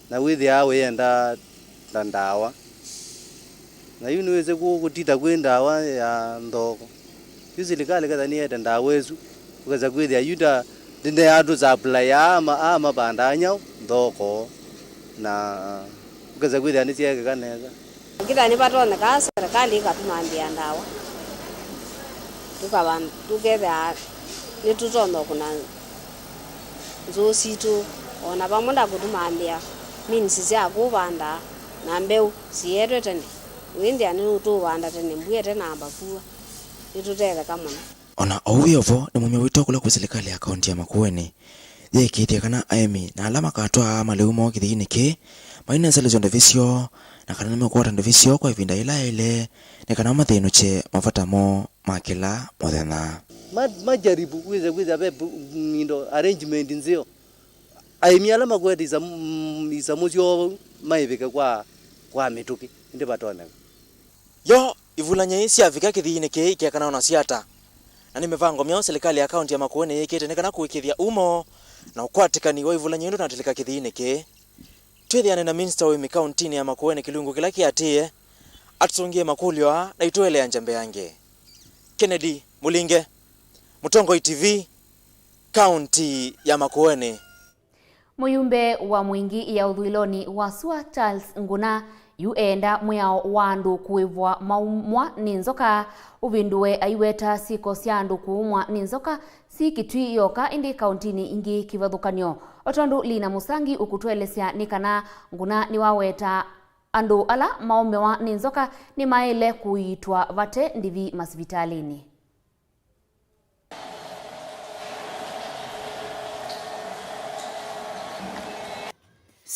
na wĩthĩaa ũyenda ta ndawa. Na yu nĩwĩsĩ kũ-, kũtita kwĩ ndawa ya nthoko. Yu silikalĩ ketha nĩyete ndawa ĩsu, ũkesa kwĩthĩa yu ta ndĩneatũ supply aa ma-, aa mavandaa nyaũ nthoko, na ũkesa kwĩthĩa nĩsyeekĩka nesa. Kĩtha nĩvatonekaa serikali ĩkatũmambĩa ndawa, tũkavan-, tũkethĩa nĩtũtonya ũkũna nzũũ sitũ, o na vamwe na kũtũmambĩa means sya kũvanda na mbeũ sietwe tene. Wĩthĩa nĩtũũvanda tene, mbua ĩtenamba kua, nĩtũtetheka mũno. O na oou wĩ o vo, nĩ mũmya wĩto kũla kwĩ silikalĩ ya kaũntĩ ya Makueni yĩĩkĩĩthya kana aĩmi na ala makatwaa malĩu moo kĩthiinĩ kĩĩ maineselesya ndũvi syoo, na kana nĩmeũkwata ndũvi syoo kwa ĩvinda yĩla yaĩle, nĩ kana mathĩnũkye mavata moo ma kĩla mũthenya. Ma-, majaribu kwĩsa kwĩthĩa ve pu-, indo arrangement nzeo. Aĩmi ala makwete isam-, isamũ syoo vau maĩvĩke kwa, kwa mĩtũkĩ, ĩndĩ vatonyeka. Yo ivulany'a ii syavika kĩthiinĩ kĩĩ ikekana o na syata, na nĩ mĩvango myaũ silikalĩ ya kaũntĩ ya Makueni yĩkĩte nĩ kana kũĩkĩĩthya umo na ũkwatĩkani wa ivulany'a ii ndũnatilĩka kĩthiinĩ kĩĩ? Twĩthĩane na minista wa ũĩmi kaũntĩnĩ ya Makueni kĩlungu kĩla kĩatĩĩe atũsũngĩe makũlyo aa na itũelea nja mbeange. Kennedy Mũlinge, Mũtongoi T V, kaũntĩ ya Makueni. Mũyumbe wa Mwingi ya ũthũĩlonĩ wa sua Charles Nguna yu eenda mwĩao wa andũ kũĩvwa maumwa nĩ nzoka ũvĩndũe, aiweta syĩko sya andũ kũumwa nĩ nzoka si Kitui yoka, ĩndĩ kaũntĩnĩ ingĩ kĩvathũkany'o. O tondũ Lina Mũsangi ũkũtũelesya nĩ kana Nguna nĩwaweta andũ ala maũmĩwa nĩ nzoka nĩmaĩle kũiitwa vate ndĩvi masivitalĩnĩ.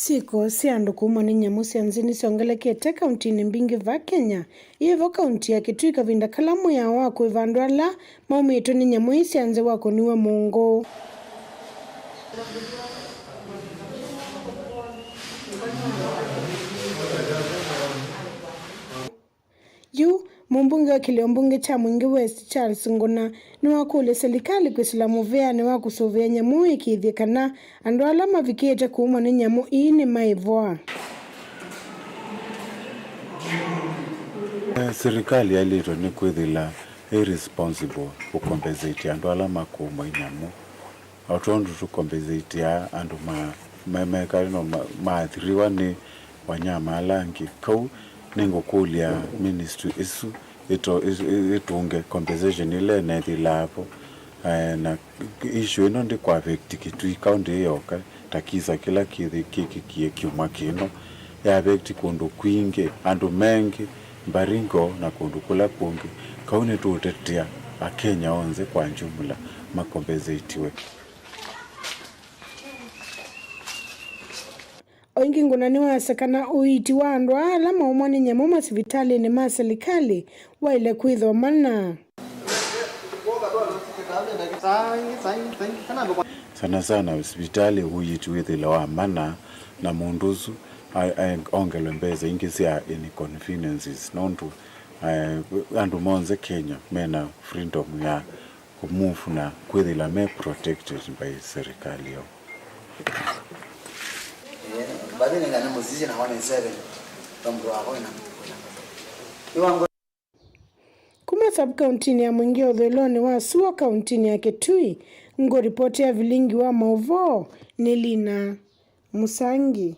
Syĩko sya andũ kũumwa nĩ nyamũ sya nzĩ nĩsyongelekete kaũntĩnĩ mbingĩ va Kenya. Yĩ vo kaũntĩ ya Kitui kavinda kala mwĩao wa kũĩva andũ ala maumĩtwe nĩ nyamũ ii sya nzĩ wakũniwe mũngũ. Yu, mũmbunge wa kĩlĩo mbunge kya Mwingi West, Charles Nguna, nĩwakũlya silikalĩ kwĩsĩla mũvĩanĩ wa kũsũvĩa nyamũ ĩkĩĩthye kana andũ ala mavikĩte kũumwa nĩ nyamũ ii nĩmaĩvwa. Eh, silikalĩ yaĩlĩtwe nĩ kwĩthĩla ĩ responsible kũ compensate andũ ala makũumwa nĩ nyamũ, o tondũ tũ compensate andũ ma Me-, mekale no ma-, maathiriwa nĩ wanyama ala angĩ. Kau nĩngũkũlya ministry ĩsu ĩto-, ĩ-, ĩ-, ĩtũnge compensation ĩla ĩnethĩlaa vo. Eh, na issue ĩno ndĩkũ affect Kitui County ĩ yoka, ta kisa kĩla kĩthĩ kĩkĩkie kyumwa kĩno, ya affect kũndũ kwingĩ, andũ mengĩ, Baringo na kũndũ kũla kũngĩ. Kau nĩtũũtetea Akenya onthe kwa jumla makompensatiwe. O ĩngĩ, Ngũna nĩwasya kana ũiiti wa andũ aa ala maumwa nĩ nyamũ masivitalĩnĩ ma silikalĩ waĩle kwĩthwa mana. Sana sana sivitalĩ ũiiti wĩthĩlawa mana, na mũndũ ũsu a-, a-, ongelwe mbesa ingĩ sya inconveniences, nũndũ, eh, andũ monthe Kenya mena freedom ya kũmove na kwĩthĩla me protected by serikali yao. Kuma sub-kauntinĩ ya Mwingi ũthũĩlonĩ wa sua kauntinĩ ya Kitui, ngũripoti ya vilingi wa maũvoo nĩ Lina Musangi.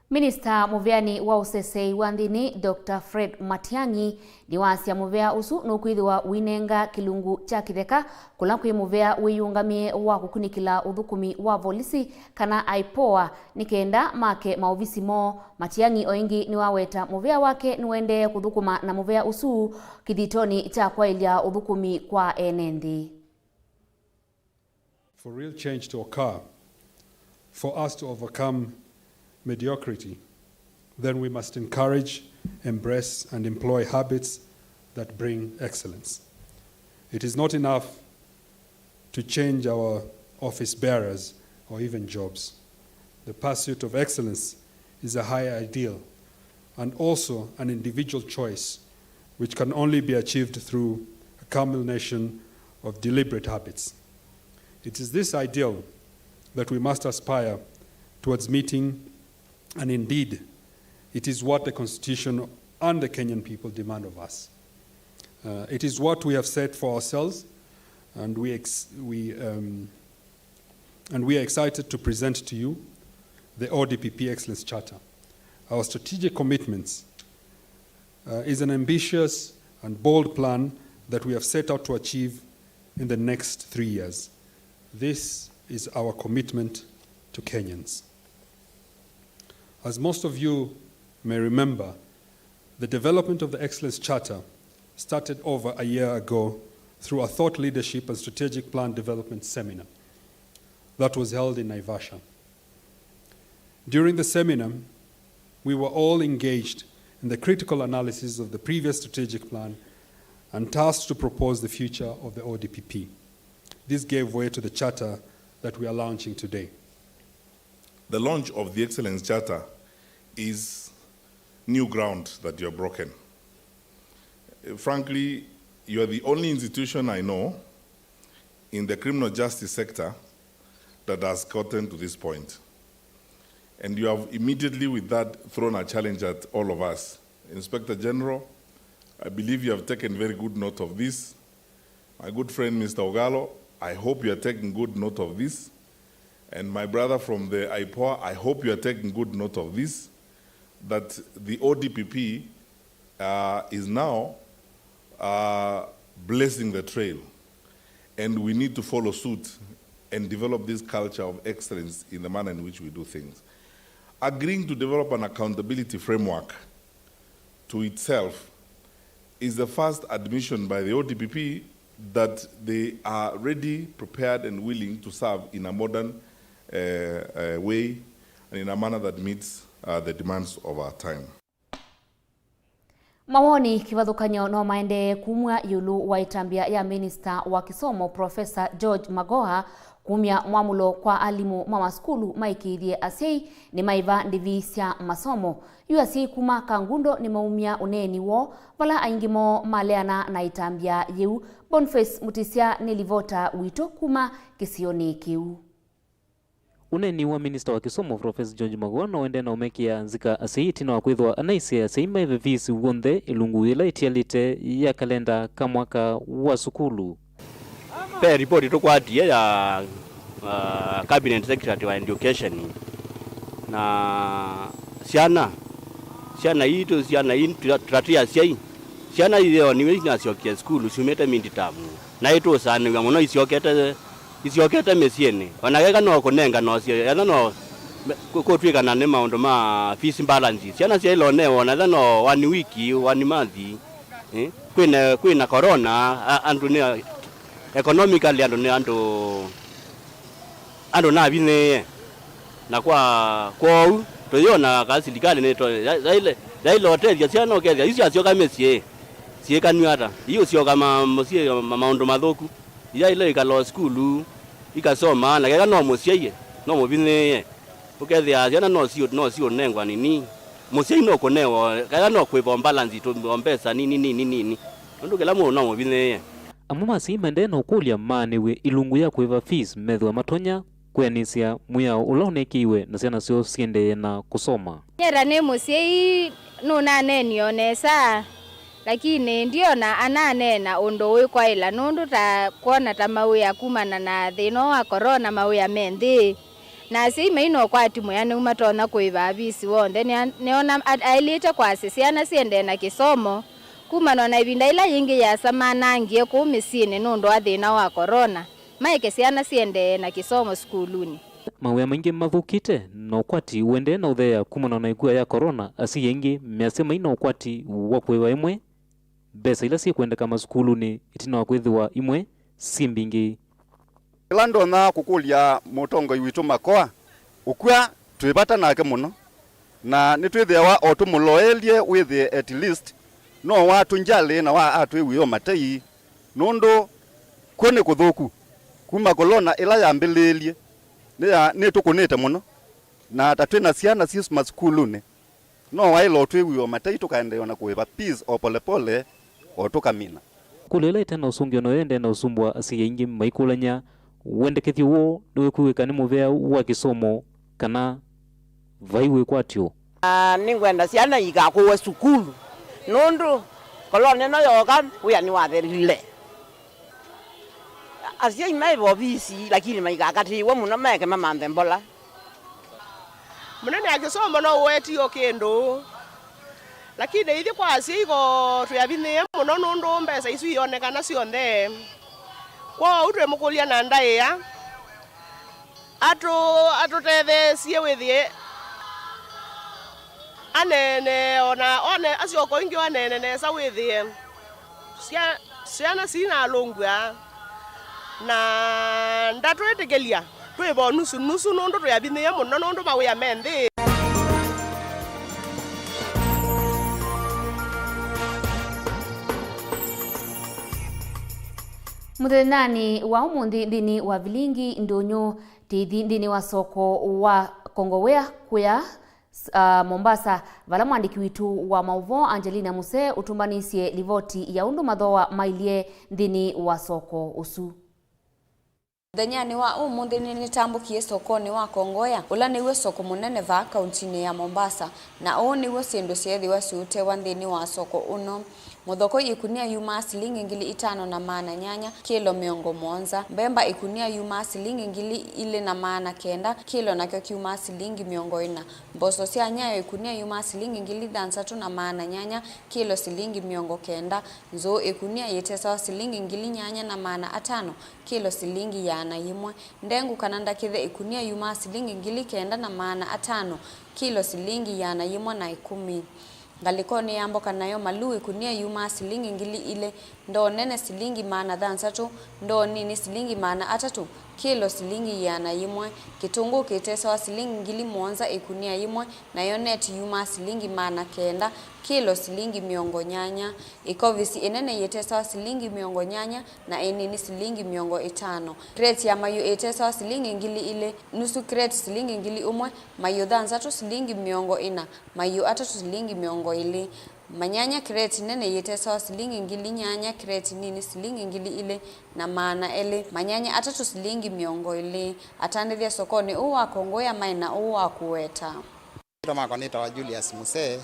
Minista mũvĩanĩ wa ũseseĩ wa nthĩnĩ, Doctor Fred Matiang'i, nĩwasya mũvea ũsu nũkwĩthĩwa ũinenga kĩlungu kya kĩtheka kũla kwĩ mũvea wĩyũngamĩe wa kũkunĩkĩla ũthũkũmi wa volisi kana IPOA nĩ kenda make maovisi moo. Matiang'i o ĩngĩ nĩwaweta mũvea wake nĩũendee kũthũkũma na mũvea ũsu kĩthitonĩ kya kwaĩlya ũthũkũmi kwa ene nthĩ. For real change to occur, for us to overcome mediocrity, then we must encourage, embrace, and employ habits that bring excellence. It is not enough to change our office bearers or even jobs. The pursuit of excellence is a higher ideal and also an individual choice which can only be achieved through a culmination of deliberate habits. It is this ideal that we must aspire towards meeting, and indeed, it is what the Constitution and the Kenyan people demand of us. Uh, it is what we have set for ourselves, and we ex-, we, um, and we are excited to present to you the O D P P Excellence Charter. Our strategic commitments, uh, is an ambitious and bold plan that we have set out to achieve in the next three years. This is our commitment to Kenyans. As most of you may remember, the development of the Excellence Charter started over a year ago through a thought leadership and strategic plan development seminar that was held in Naivasha. During the seminar, we were all engaged in the critical analysis of the previous strategic plan and tasked to propose the future of the O D P P. This gave way to the charter that we are launching today. The launch of the Excellence Charter is new ground that you have broken. Frankly, you are the only institution I know in the criminal justice sector that has gotten to this point. And you have immediately with that thrown a challenge at all of us. Inspector General, I believe you have taken very good note of this. My good friend, Mister Ogalo, I hope you are taking good note of this. And my brother from the IPOA, I hope you are taking good note of this, that the O D P P, uh, is now, uh, blazing the trail. And we need to follow suit and develop this culture of excellence in the manner in which we do things. Agreeing to develop an accountability framework to itself is the first admission by the O D P P that they are ready, prepared, and willing to serve in a modern, uh, uh, way and in a manner that meets, uh, the demands of our time. Mawoni kĩvathũkany'o no maendee kumw'a ĩũlũ wa ĩtambya ya minista wa kĩsomo, Profesa George Magoha, kumya mwamũlo kwa alimũ ma masukulu maĩkĩĩthye asyai nĩmaĩva ndĩvi sya masomo. Yu asyai kuma Kangundo nĩmaumya ũneeni woo, vala aingĩ moo maleana na ĩtambya yĩu. Boniface Mutisya nĩ livota witũ kuma kĩsionĩ kĩu. Ũneeni wa minista wa kĩsomo, Profesa George Magoha, no ũendee na ũmekĩa nzika asyai ĩtina wa kwĩthĩwa anaisye asyai maĩve fees w'onthe ĩlungu yĩla ĩtialĩte ya kalenda ka mwaka wa sukulu. Ve ripoti tũkwatie ya, uh, Cabinet Secretary wa Education, Na syana, syana iitũ, syana ii tũtatĩ asyai, syana iyoo nĩw'o inasyokie sukulu syumĩte midterm, na itũsaanĩw'a mũno isyokete, isyokete mĩsyĩnĩ. O na keka no kũnengana ũsyo, etha no me- kũ- kũtw'ĩkana nĩ maũndũ ma fees balance, syana syaĩle ũnewa o na etha no one week, one month. Eh, kwĩna, kwĩna corona, a- andũ nĩ, economically andũ nĩ andũ, andũ navinyĩĩe. Na kwa kwoou tũyĩona ka silikalĩ nĩ to- ya- yaĩle, yaĩle ũtethya syana ũkethĩa isu syasyoka mĩsyĩ syĩkanw'a ata? Iũsyoka ma- mũsyĩ ma- maũndũ mathũku. Yaĩle ikala o sukulu ikasoma, na keka no mũsyai no mũvinyĩĩe. Ũkethĩa syana no siũ- no siũnengwa nini. Mũsyai no kũnewa, kethĩa no kwĩva o balance tũ- o mbesa nini nini nini. Nũndũ kĩla mũndũ no mũvinyĩĩe. Amwe ma asyai maendee na ũkũlya maanĩw'e ilungu ya kwĩva fees methĩwa matonya kwĩanĩsya mwĩao ũla ũnekĩiwe na syana syoo siendee na kũsoma. Nyie ta nĩ mũsyai nũnaneenie o nesa, lakini ndiona ananeena ũndũ ũĩkwaĩla nũndũ ta kwona ta mawĩa kumana na thĩna ũũ wa corona mawĩa me nthĩ. Na asyai maina ũkwati mwĩanĩu matonya kũĩva avisi w'onthe, nĩa- nĩona a- aĩlĩte kwasya syana siendee na kĩsomo kumana na ĩvinda yĩla yĩngĩ yĩasa manangie kũu mĩsyĩnĩ nũndũ wa thĩna wa corona, maeke syana siendee na kĩsomo sukulunĩ. Mawĩa maingĩ mathũkĩte na ũkwati ũendee na ũtheea kumana na ĩkua ya corona, asyai aingĩ measya maina ũkwati wa kũĩva ĩmwe mbesa ila syĩkwendeka masukulunĩ ĩtina wa kwĩthĩwa imwe syĩ mbingĩ. Ĩla ndonya kũkũlya mũtongoi witũ Makoa, ũkw'a twĩ vata nake mũno, na nĩtwĩthĩawa o tũmũloelye wĩthĩe at least no watũnjalĩ na wa atwĩwie o matei, nũndũ kw'o nĩ kũthũku. Kuma kolona ĩla yambĩlĩĩlye, nĩya- nĩtũkũnĩte mũno, na ta twĩ na syana syĩ masukulunĩ, no waĩle ũtwĩw'ĩwa matei tũkaendeea na kũĩva fees o polepole o tũkamina. Kũlyo ĩla ĩte na ũsũngĩo noyo ĩendee na ũsumbũa asyai aingĩ maikũlany'a wendekethyo woo nĩwĩkwĩw'ĩka nĩ mũvea wa kĩsomo kana vai wĩkwatyo. Na nĩngwenda syana ikakũwe sukulu nũndũ kolona ĩno yooka wĩa nĩwathelile. Asyai maĩ vovisi lakini maikakatĩĩwe mũno maeke mamanthe mbola. Mũnene wa kĩsomo no ũwetie o kĩndũ, lakini ithyĩ kwa asyai ko twĩavinyĩĩe mũno nũndũ mbesa isu ionekana syonthe. Kwoou twĩmũkũlya na ndaĩa atũ- atũtetheesye wĩthĩe aneene, o na one asyoka ĩngĩ aneene nesa wĩthĩe sya- syana sinalũngw'a, na ndatwĩtĩkĩlya twĩvo nusu nusu nũndũ twĩavinyĩĩe mũno nũndũ mawĩa me nthĩ. Mũthenyanĩ wa ũmũnthĩ nthĩnĩ wa vilingi ndũnyũ, tĩithi nthĩnĩ wa soko wa Kongowea kũya, s- ah, Mombasa, vala mwandĩki witũ wa maũvoo Angelina Muse ũtũmbanĩisye livoti ya ũndũ mathooa mailye nthĩnĩ wa soko ũsu. Mũthenyanĩ wa ũmũnthĩ nĩnĩtambũkie sokonĩ wa Kongowea, ũla nĩw'o soko mũnene vaa kauntinĩ ya Mombasa, na ũũ nĩw'o syĩndũ syeethĩwa siũtewa nthĩnĩ wa soko ũno. Mũthokoi ĩkunia yumaa silingi ngili itano na maana nyanya kĩlo mĩongo mũonza, mbemba ĩkunia yumaa silingi ngili ilĩ na maana kenda kĩlo nakyo kyumaa silingi mĩongo ĩna, mboso sya nyayo ĩkunia yumaa silingi ngili thanthatũ na maana nyanya kĩlo silingi mĩongo kenda, nzũũ ĩkunia yĩtesawa silingi ngili nyanya na maana atano kĩlo silingi ĩana yĩmwe, ndengu kana ndakĩthe ĩkunia yumaa silingi ngili kenda na maana atano kĩlo silingi ĩana yĩmwe na ĩkũmi. Ngalĩkonĩ ya mboka nayo maluu ĩkunia yumaa silingi ngili ilĩ, ndoo nene silingi maana thanthatũ, ndoo nini silingi maana atatũ kĩlo silingi ĩana yĩmwe, kĩtũngũũ kĩtesawa silingi ngili mũonza ĩkunia yĩmwe, nayo neti yumaa silingi maana kenda kĩlo silingi mĩongo nyanya, ĩkovisi ĩnene yĩtesawa silingi mĩongo nyanya, na ĩnini silingi mĩongo ĩtano. Kreti ya mayũ ĩtesawa silingi ngili ilĩ, nusu kreti silingi ngili ũmwe, mayũ thanthatũ silingi mĩongo ĩna, mayũ atatũ silingi mĩongo ĩlĩ. Manyanya kreti nene yĩtesawa silingi ngili nyanya, kreti nini silingi ngili ilĩ na maana elĩ, manyanya atatũ silingi mĩongo ĩlĩ. Atandĩthya sokonĩ ũũ wa Kongowea maĩ na ũũ wa kũweta. Maitwa makwa nĩtawa Julius Muse,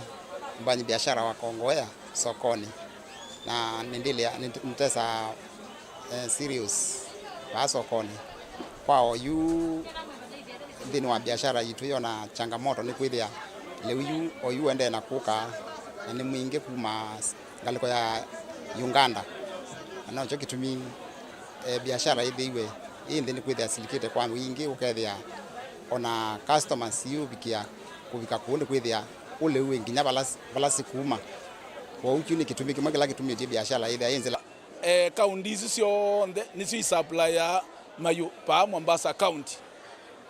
mfanyi biashara wa Kongowea sokoni, na nĩndĩlea nĩtesa eh, cereals vaa sokoni. Kwa oyu Nthĩnĩ wa biashara yitũ yona changamoto nĩ kwĩthĩa lĩu yu oyu ũendee na kũka, na nĩ mwingĩ kuma ngalĩko ya Uganda, na nokyo kĩtumi, eh, biashara ĩthĩiwe ĩ nthĩ nĩ kwĩthĩa silikĩte kwa wingĩ, ũkethĩa ona customers iũvikĩa kũvika kũu nĩ kwĩthĩa ũlĩu wĩ nginya vala, vala sikuma. Kwoou kyu nĩ kĩtumi kĩmwe kĩla kĩtumĩtye biashara ĩthĩa ĩ nzĩla. Eh, kaunti isu syonthe nĩsyo isupplyaa mayũ paa Mombasa County,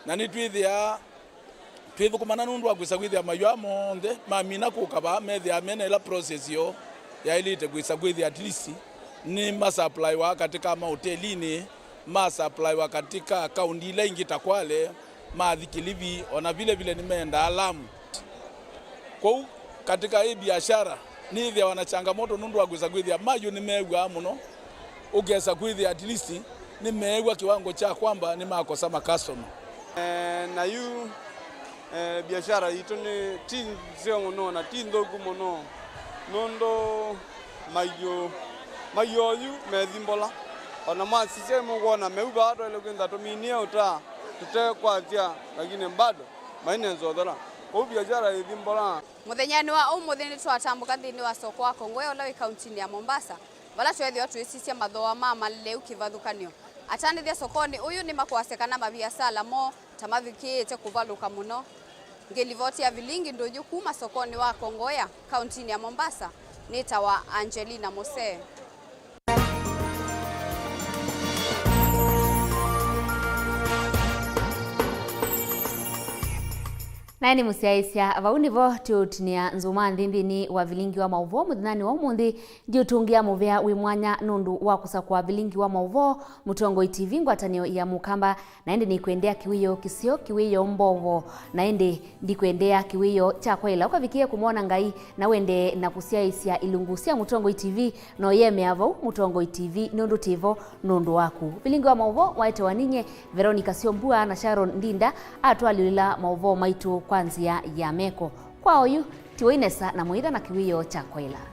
na nĩtwĩthĩaa twĩthũkũmana nũndũ wa kwĩsa kwĩthĩa mayũ aa monthe mamina kũka vaa methĩaa mena ĩla process yoo yaĩlĩte kwĩsa kwĩthĩa at least nĩ masupplywa katĩ ka mahotelinĩ, masupplywa katĩ ka kaunti ila ingĩ ta Kwale, mathi Kilifi, ona vile vile nĩmendaa Lamu. Kwoou katĩka ĩ biashara nĩĩthĩawa na changamoto nũndũ wa kwĩsa kwĩthĩa mayũ nĩmeew'aa mũno, ũkesa kwĩthĩa at least nĩmeew'a kĩwango kya kwamba nĩmakosa makastoma. Eh, na yu, eh, biashara yitũ nĩ ti nzeo mũno na ti nthũku mũno nũndũ mayũ, mayũ oyu methi mbola. Ona mwasisya mũkwona meu vaa twaĩle kwĩntha tũminie ũta tũtekwasya, lakini bado maine nzothela. Kwoou biashara ĩthi mbola. Mũthenyanĩ wa ũmũnthĩ nĩtwatambũka nthĩnĩ wa soko wa Kongowea ũla wĩ kauntinĩ ya Mombasa, vala tweethĩwa tũisisya mathooa ma malĩu kĩvathũkany'o. Atandĩthya sokonĩ ũyũ nĩmakwasya kana maviasala moo ta mavikĩĩte kũvalũka mũno. Ngĩlivoti ya vilingi ndũnyũ kuma sokonĩ wa Kongowea, kauntinĩ ya Mombasa, nĩtawa Angelina Mose. Naĩ nĩ mũsyaĩĩsya, vau nĩvo tũũtinĩa nzũma nthĩ nthĩnĩ wa vilingi wa maũvoo mũthenyanĩ wa ũmũnthĩ. Ndiũtũngĩa mũvea wĩ mwanya nũndũ wa kũsakũa vilingi wa maũvoo, Mũtongoi T V, ngwatanĩo ya Mũkamba, na ĩndĩ nĩkwendea kĩwĩoo kĩseo, kĩwĩoo mbovo, na ĩndĩ ndikwendea kĩwĩoo kya kwaĩla. Ũkavikĩe kũmwona Ngai na wendee na kũsyaĩĩsya ilungu sya Mũtongoi T V, na ũyemea vau Mũtongoi T V nũndũ twĩ vo nũndũ waku. Vilingi wa maũvoo waetewa ninyie Veronica Syombua na Sharon Ndinda atwalĩlĩla maũvoo maitũ kwa nzĩa ya meko. Kwa oyu, tiwai nesa na mũitha na kĩwĩoo kya kwaĩla.